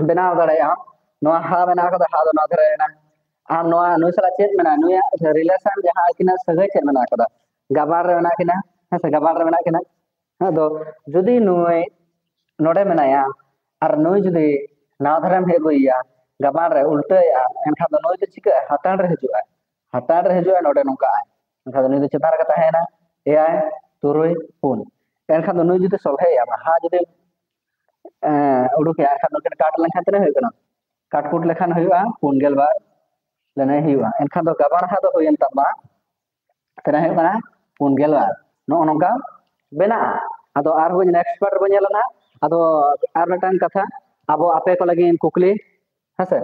ᱵᱮᱱᱟᱣ ᱫᱟᱲᱮᱭᱟᱜᱼᱟ᱾ ᱱᱚᱣᱟ ᱦᱟ ᱢᱮᱱᱟᱜ ᱟᱠᱟᱫᱟ, ᱦᱟ ᱫᱚ ᱱᱚᱣᱟ ᱫᱷᱟᱨᱮ ᱮᱱᱟ, ᱟᱢ ᱱᱚᱣᱟ ᱱᱩᱭ ᱥᱟᱞᱟᱜ ᱪᱮᱫ ᱢᱮᱱᱟᱜᱼᱟ, ᱱᱩᱭᱟᱜ ᱨᱤᱞᱮᱥᱚᱱ ᱡᱟᱦᱟᱸ ᱟᱹᱠᱤᱱᱟᱜ ᱥᱟᱹᱜᱟᱹᱭ ᱪᱮᱫ ᱢᱮᱱᱟᱜ ᱟᱠᱟᱫᱟ? ᱜᱟᱵᱟᱬ ᱨᱮ ᱢᱮᱱᱟᱜ ᱠᱤᱱᱟ, ᱦᱮᱸ ᱥᱮ, ᱜᱟᱵᱟᱬ ᱨᱮ ᱢᱮᱱᱟᱜ ᱠᱤᱱᱟ᱾ ᱟᱫᱚ ᱡᱩᱫᱤ ᱱᱩᱭ ᱱᱚᱰᱮ ᱢᱮᱱᱟᱭᱟ ᱟᱨ ᱱᱩᱭ ᱡᱩᱫᱤ ᱱᱟᱣᱟ ᱫᱷᱟᱨᱮᱢ ᱦᱮᱡ ᱟᱹᱜᱩᱭᱮᱭᱟ, ᱜᱟᱵᱟᱬ ᱨᱮ ᱩᱞᱴᱟᱹᱭᱮᱜᱼᱟ, ᱮᱱᱠᱷᱟᱱ ᱫᱚ ᱱᱩᱭ ᱫᱚ ᱪᱤᱠᱟᱹᱜᱼᱟ? ᱦᱟᱛᱟᱲ ᱨᱮ ᱦᱤᱡᱩᱜᱼᱟ, ᱦᱟᱛᱟᱲ ᱨᱮ ᱦᱤᱡᱩᱜᱼᱟ, ᱱᱚᱰᱮ ᱱᱚᱝᱠᱟᱜᱼᱟᱭ, ᱮᱱᱠᱷᱟᱱ ᱫᱚ ᱱᱩᱭ ᱫᱚ ᱪᱮᱛᱟᱱ ᱨᱮᱜᱮ ᱛᱟᱦᱮᱸᱭᱮᱱᱟ, ᱮᱭᱟᱭ, ᱛᱩᱨᱩᱭ, ᱯᱩᱱ᱾ ᱮᱱᱠᱷᱟᱱ ᱫᱚ ᱱᱩᱭ ᱡᱩᱫᱤ ᱥᱚᱞᱦᱮᱭᱟ, ᱦᱟ ᱡᱩᱫᱤ ᱮᱸ, ᱩᱰᱩᱠᱮᱜᱼᱟ, ᱮᱱᱠᱷᱟᱱ ᱱᱩᱠᱤᱱ ᱠᱟᱴ ᱞᱮᱱᱠᱷᱟᱱ ᱛᱤᱱᱟᱹᱜ ᱦᱩᱭᱩᱜ ᱠᱟᱱᱟ? ᱠᱟᱴ ᱠᱩᱴ ᱞᱮᱠᱷᱟᱱ ᱦᱩᱭᱩᱜᱼᱟ ᱯᱩᱱ ᱜᱮᱞ ᱵᱟᱨ, ᱞᱟᱹᱱᱟᱹᱭ ᱦᱩᱭᱩᱜᱼᱟ᱾ ᱮᱱᱠᱷᱟᱱ ᱫᱚ ᱜᱟᱵᱟᱬ ᱦᱟ ᱫᱚ ᱦᱩᱭᱮᱱ ᱛᱟᱢᱟ, ᱛᱤᱱᱟᱹᱜ ᱦᱩᱭᱩᱜ ᱠᱟᱱᱟ? ᱯᱩᱱ ᱜᱮᱞ ᱵᱟᱨ᱾ ᱱᱚᱜᱼᱚ ᱱᱚᱝᱠᱟ ᱵᱮᱱᱟᱜᱼᱟ᱾ ᱟᱫᱚ ᱟᱨᱦᱚᱸ next part ᱨᱮᱵᱚᱱ ᱧᱮᱞᱟ ᱱᱟᱦᱟᱜ᱾ ᱟᱫᱚ ᱟᱨ ᱢᱤᱫᱴᱟᱝ ᱠᱟᱛᱷᱟ, ᱟᱵᱚ ᱟᱯᱮ ᱠᱚ ᱞᱟᱹᱜᱤᱫ ᱠᱩᱠᱞᱤ, ᱦᱮᱸᱥᱮ?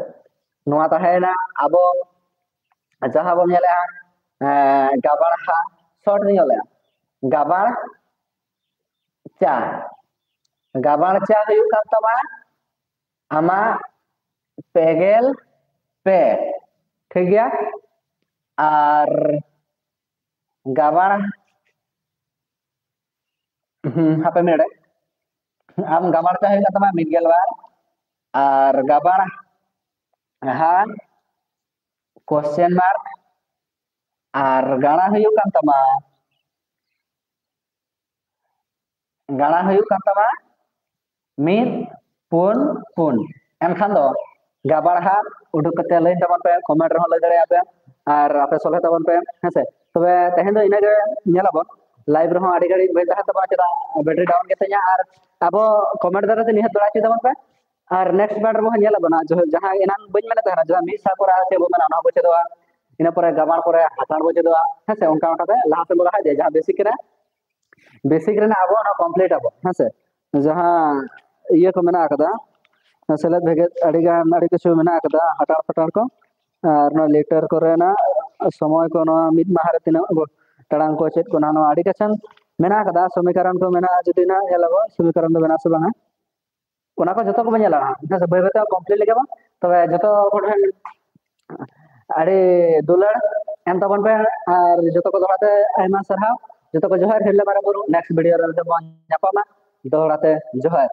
ᱱᱚᱣᱟ ᱛᱟᱦᱮᱸᱭᱮᱱᱟ ᱟᱵᱚ ᱡᱟᱦᱟᱸ ᱵᱚᱱ ᱧᱮᱞᱮᱜᱼᱟ, ᱮᱸ, ᱜᱟᱵᱟᱬ ᱦᱟ, short ᱨᱮ ᱧᱮᱞᱮᱜᱼᱟ, ᱜᱟᱵᱟᱬ ᱪᱟ, ᱜᱟᱵᱟᱬ ᱪᱟ ᱦᱩᱭᱩᱜ ᱠᱟᱱ ᱛᱟᱢᱟ ᱟᱢᱟᱜ ᱯᱮ ᱜᱮᱞ ᱯᱮ, ᱴᱷᱤᱠ ᱜᱮᱭᱟ? ᱟᱨ ᱜᱟᱵᱟᱬ, ᱦᱩᱸ, ᱦᱟᱯᱮ ᱢᱤᱱᱤᱴ, ᱟᱢ ᱜᱟᱵᱟᱬ ᱪᱟ ᱦᱩᱭᱩᱜ ᱠᱟᱱ ᱛᱟᱢᱟ ᱢᱤᱫ ᱜᱮᱞ ᱵᱟᱨ, ᱟᱨ ᱜᱟᱵᱟᱬ ᱦᱟ question mark, ᱟᱨ ᱜᱟᱬᱟ ᱦᱩᱭᱩᱜ ᱠᱟᱱ ᱛᱟᱢᱟ, ᱜᱟᱬᱟ ᱦᱩᱭᱩᱜ ᱠᱟᱱ ᱛᱟᱢᱟ ᱢᱤᱫ ᱯᱩᱱ ᱯᱩᱱ᱾ ᱮᱱᱠᱷᱟᱱ ᱫᱚ ᱜᱟᱵᱟᱬ ᱦᱟ ᱩᱰᱩᱠ ᱠᱟᱛᱮ ᱞᱟᱹᱭ ᱛᱟᱵᱚᱱ ᱯᱮ, comment ᱨᱮᱦᱚᱸ ᱞᱟᱹᱭ ᱫᱟᱲᱮᱭᱟᱜᱼᱟ ᱯᱮ, ᱟᱨ ᱟᱯᱮ ᱥᱚᱞᱦᱮ ᱛᱟᱵᱚᱱ ᱯᱮ, ᱦᱮᱸ ᱥᱮ᱾ ᱛᱚᱵᱮ ᱛᱮᱦᱮᱧ ᱫᱚ ᱤᱱᱟᱹᱜᱮ ᱧᱮᱞᱟᱵᱚᱱ, live ᱨᱮᱦᱚᱸ ᱟᱹᱰᱤ ᱜᱷᱟᱹᱲᱤᱡ ᱵᱟᱹᱧ ᱛᱟᱦᱮᱱ ᱛᱟᱵᱚᱱᱟ, ᱪᱮᱫᱟᱜ battery down ᱜᱮᱛᱤᱧᱟ, ᱟᱨ ᱟᱵᱚ comment ᱫᱟᱨᱟᱭ ᱛᱮ ᱱᱤᱦᱟᱹᱛ ᱵᱟᱲᱟᱭ ᱦᱚᱪᱚᱭ ᱛᱟᱵᱚᱱ ᱯᱮ᱾ ᱟᱨ next part ᱨᱮᱵᱚᱱ ᱧᱮᱞ ᱟᱵᱚᱱᱟ, ᱡᱟᱦᱟᱸ ᱡᱟᱦᱟᱸ ᱮᱱᱟᱝ ᱵᱟᱹᱧ ᱢᱮᱱᱮᱫ ᱛᱟᱦᱮᱱᱟ, ᱡᱟᱦᱟᱸ ᱢᱤᱫ ᱥᱟᱶ ᱠᱚᱨᱟᱣ ᱪᱮᱫ ᱵᱚ ᱢᱮᱱᱟ, ᱚᱱᱟ ᱦᱚᱸᱵᱚ ᱪᱮᱫᱚᱜᱼᱟ᱾ ᱤᱱᱟᱹ ᱯᱚᱨᱮ ᱜᱟᱵᱟᱬ ᱠᱚᱨᱮ ᱦᱟᱛᱟᱲ ᱵᱚ ᱪᱮᱫᱚᱜᱼᱟ, ᱦᱮᱸ ᱥᱮ᱾ ᱚᱱᱠᱟ ᱚᱱᱠᱟᱛᱮ ᱞᱟᱦᱟ ᱥᱮᱫ ᱵᱚ ᱞᱟᱦᱟ ᱤᱫᱤᱭᱟ, ᱡᱟᱦᱟᱸ basic ᱨᱮ, basic ᱨᱮᱱᱟᱜ ᱟᱵᱚ ᱚᱱᱟ complete ᱟᱵᱚ, ᱦᱮᱸ ᱥᱮ᱾ ᱡᱟᱦᱟᱸ ᱤᱭᱟᱹ ᱠᱚ ᱢᱮᱱᱟᱜ ᱟᱠᱟᱫᱟ, ᱥᱮᱞᱮᱫ ᱵᱷᱮᱜᱮᱫ ᱟᱹᱰᱤ ᱜᱟᱱ, ᱟᱹᱰᱤ ᱠᱤᱪᱷᱩ ᱢᱮᱱᱟᱜ ᱟᱠᱟᱫᱟ, ᱦᱟᱴᱟᱲ ᱯᱟᱴᱟᱲ ᱠᱚ᱾ ᱟᱨ ᱱᱚᱣᱟ letter ᱠᱚᱨᱮᱱᱟᱜ ᱥᱚᱢᱚᱭ ᱠᱚ, ᱱᱚᱣᱟ ᱢᱤᱫ ᱢᱟᱦᱟ ᱨᱮ ᱛᱤᱱᱟᱹᱜ ᱜᱚ-, ᱴᱟᱲᱟᱝ ᱠᱚ, ᱪᱮᱫ ᱠᱚ, ᱱᱚᱣᱟ ᱟᱹᱰᱤ ᱠᱤᱪᱷᱩ ᱢᱮᱱᱟᱜ ᱟᱠᱟᱫᱟ᱾ ᱥᱚᱢᱤᱠᱚᱨᱚᱱ ᱠᱚ ᱢᱮᱱᱟᱜᱼᱟ, ᱡᱩᱫᱤ ᱱᱟᱜ ᱧᱮᱞ ᱟᱵᱚ ᱥᱚᱢᱤᱠᱚᱨᱚᱱ ᱫᱚ ᱢᱮᱱᱟᱜᱼᱟ ᱥᱮ ᱵᱟᱝᱟ, ᱚᱱᱟ ᱠᱚ ᱡᱚᱛᱚ ᱠᱚᱵᱚᱱ ᱧᱮᱞᱟ᱾ ᱦᱮᱸ ᱥᱮ, ᱵᱟᱹᱭ ᱵᱟᱹᱭ ᱛᱮ complete ᱞᱮᱜᱮ ᱵᱚᱱ᱾ ᱛᱚᱵᱮ ᱡᱚᱛᱚ ᱠᱚ ᱴᱷᱮᱱ ᱟᱹᱰᱤ ᱫᱩᱞᱟᱹᱲ ᱮᱢ ᱛᱟᱵᱚᱱ ᱯᱮ, ᱟᱨ ᱡᱚᱛᱚ ᱠᱚ ᱫᱚᱦᱲᱟ ᱛᱮ ᱟᱭᱢᱟ ᱥᱟᱨᱦᱟᱣ᱾ ᱡᱚᱛᱚ ᱠᱚ ᱡᱚᱦᱟᱨ, ᱦᱤᱨᱞᱟᱹ ᱢᱟᱨᱟᱝ ᱵᱩᱨᱩ᱾ Next video ᱨᱮ ᱵᱚᱱ ᱧᱟᱯᱟᱢᱟ᱾ ᱫᱚᱦᱲᱟ ᱛᱮ ᱡᱚᱦᱟᱨ᱾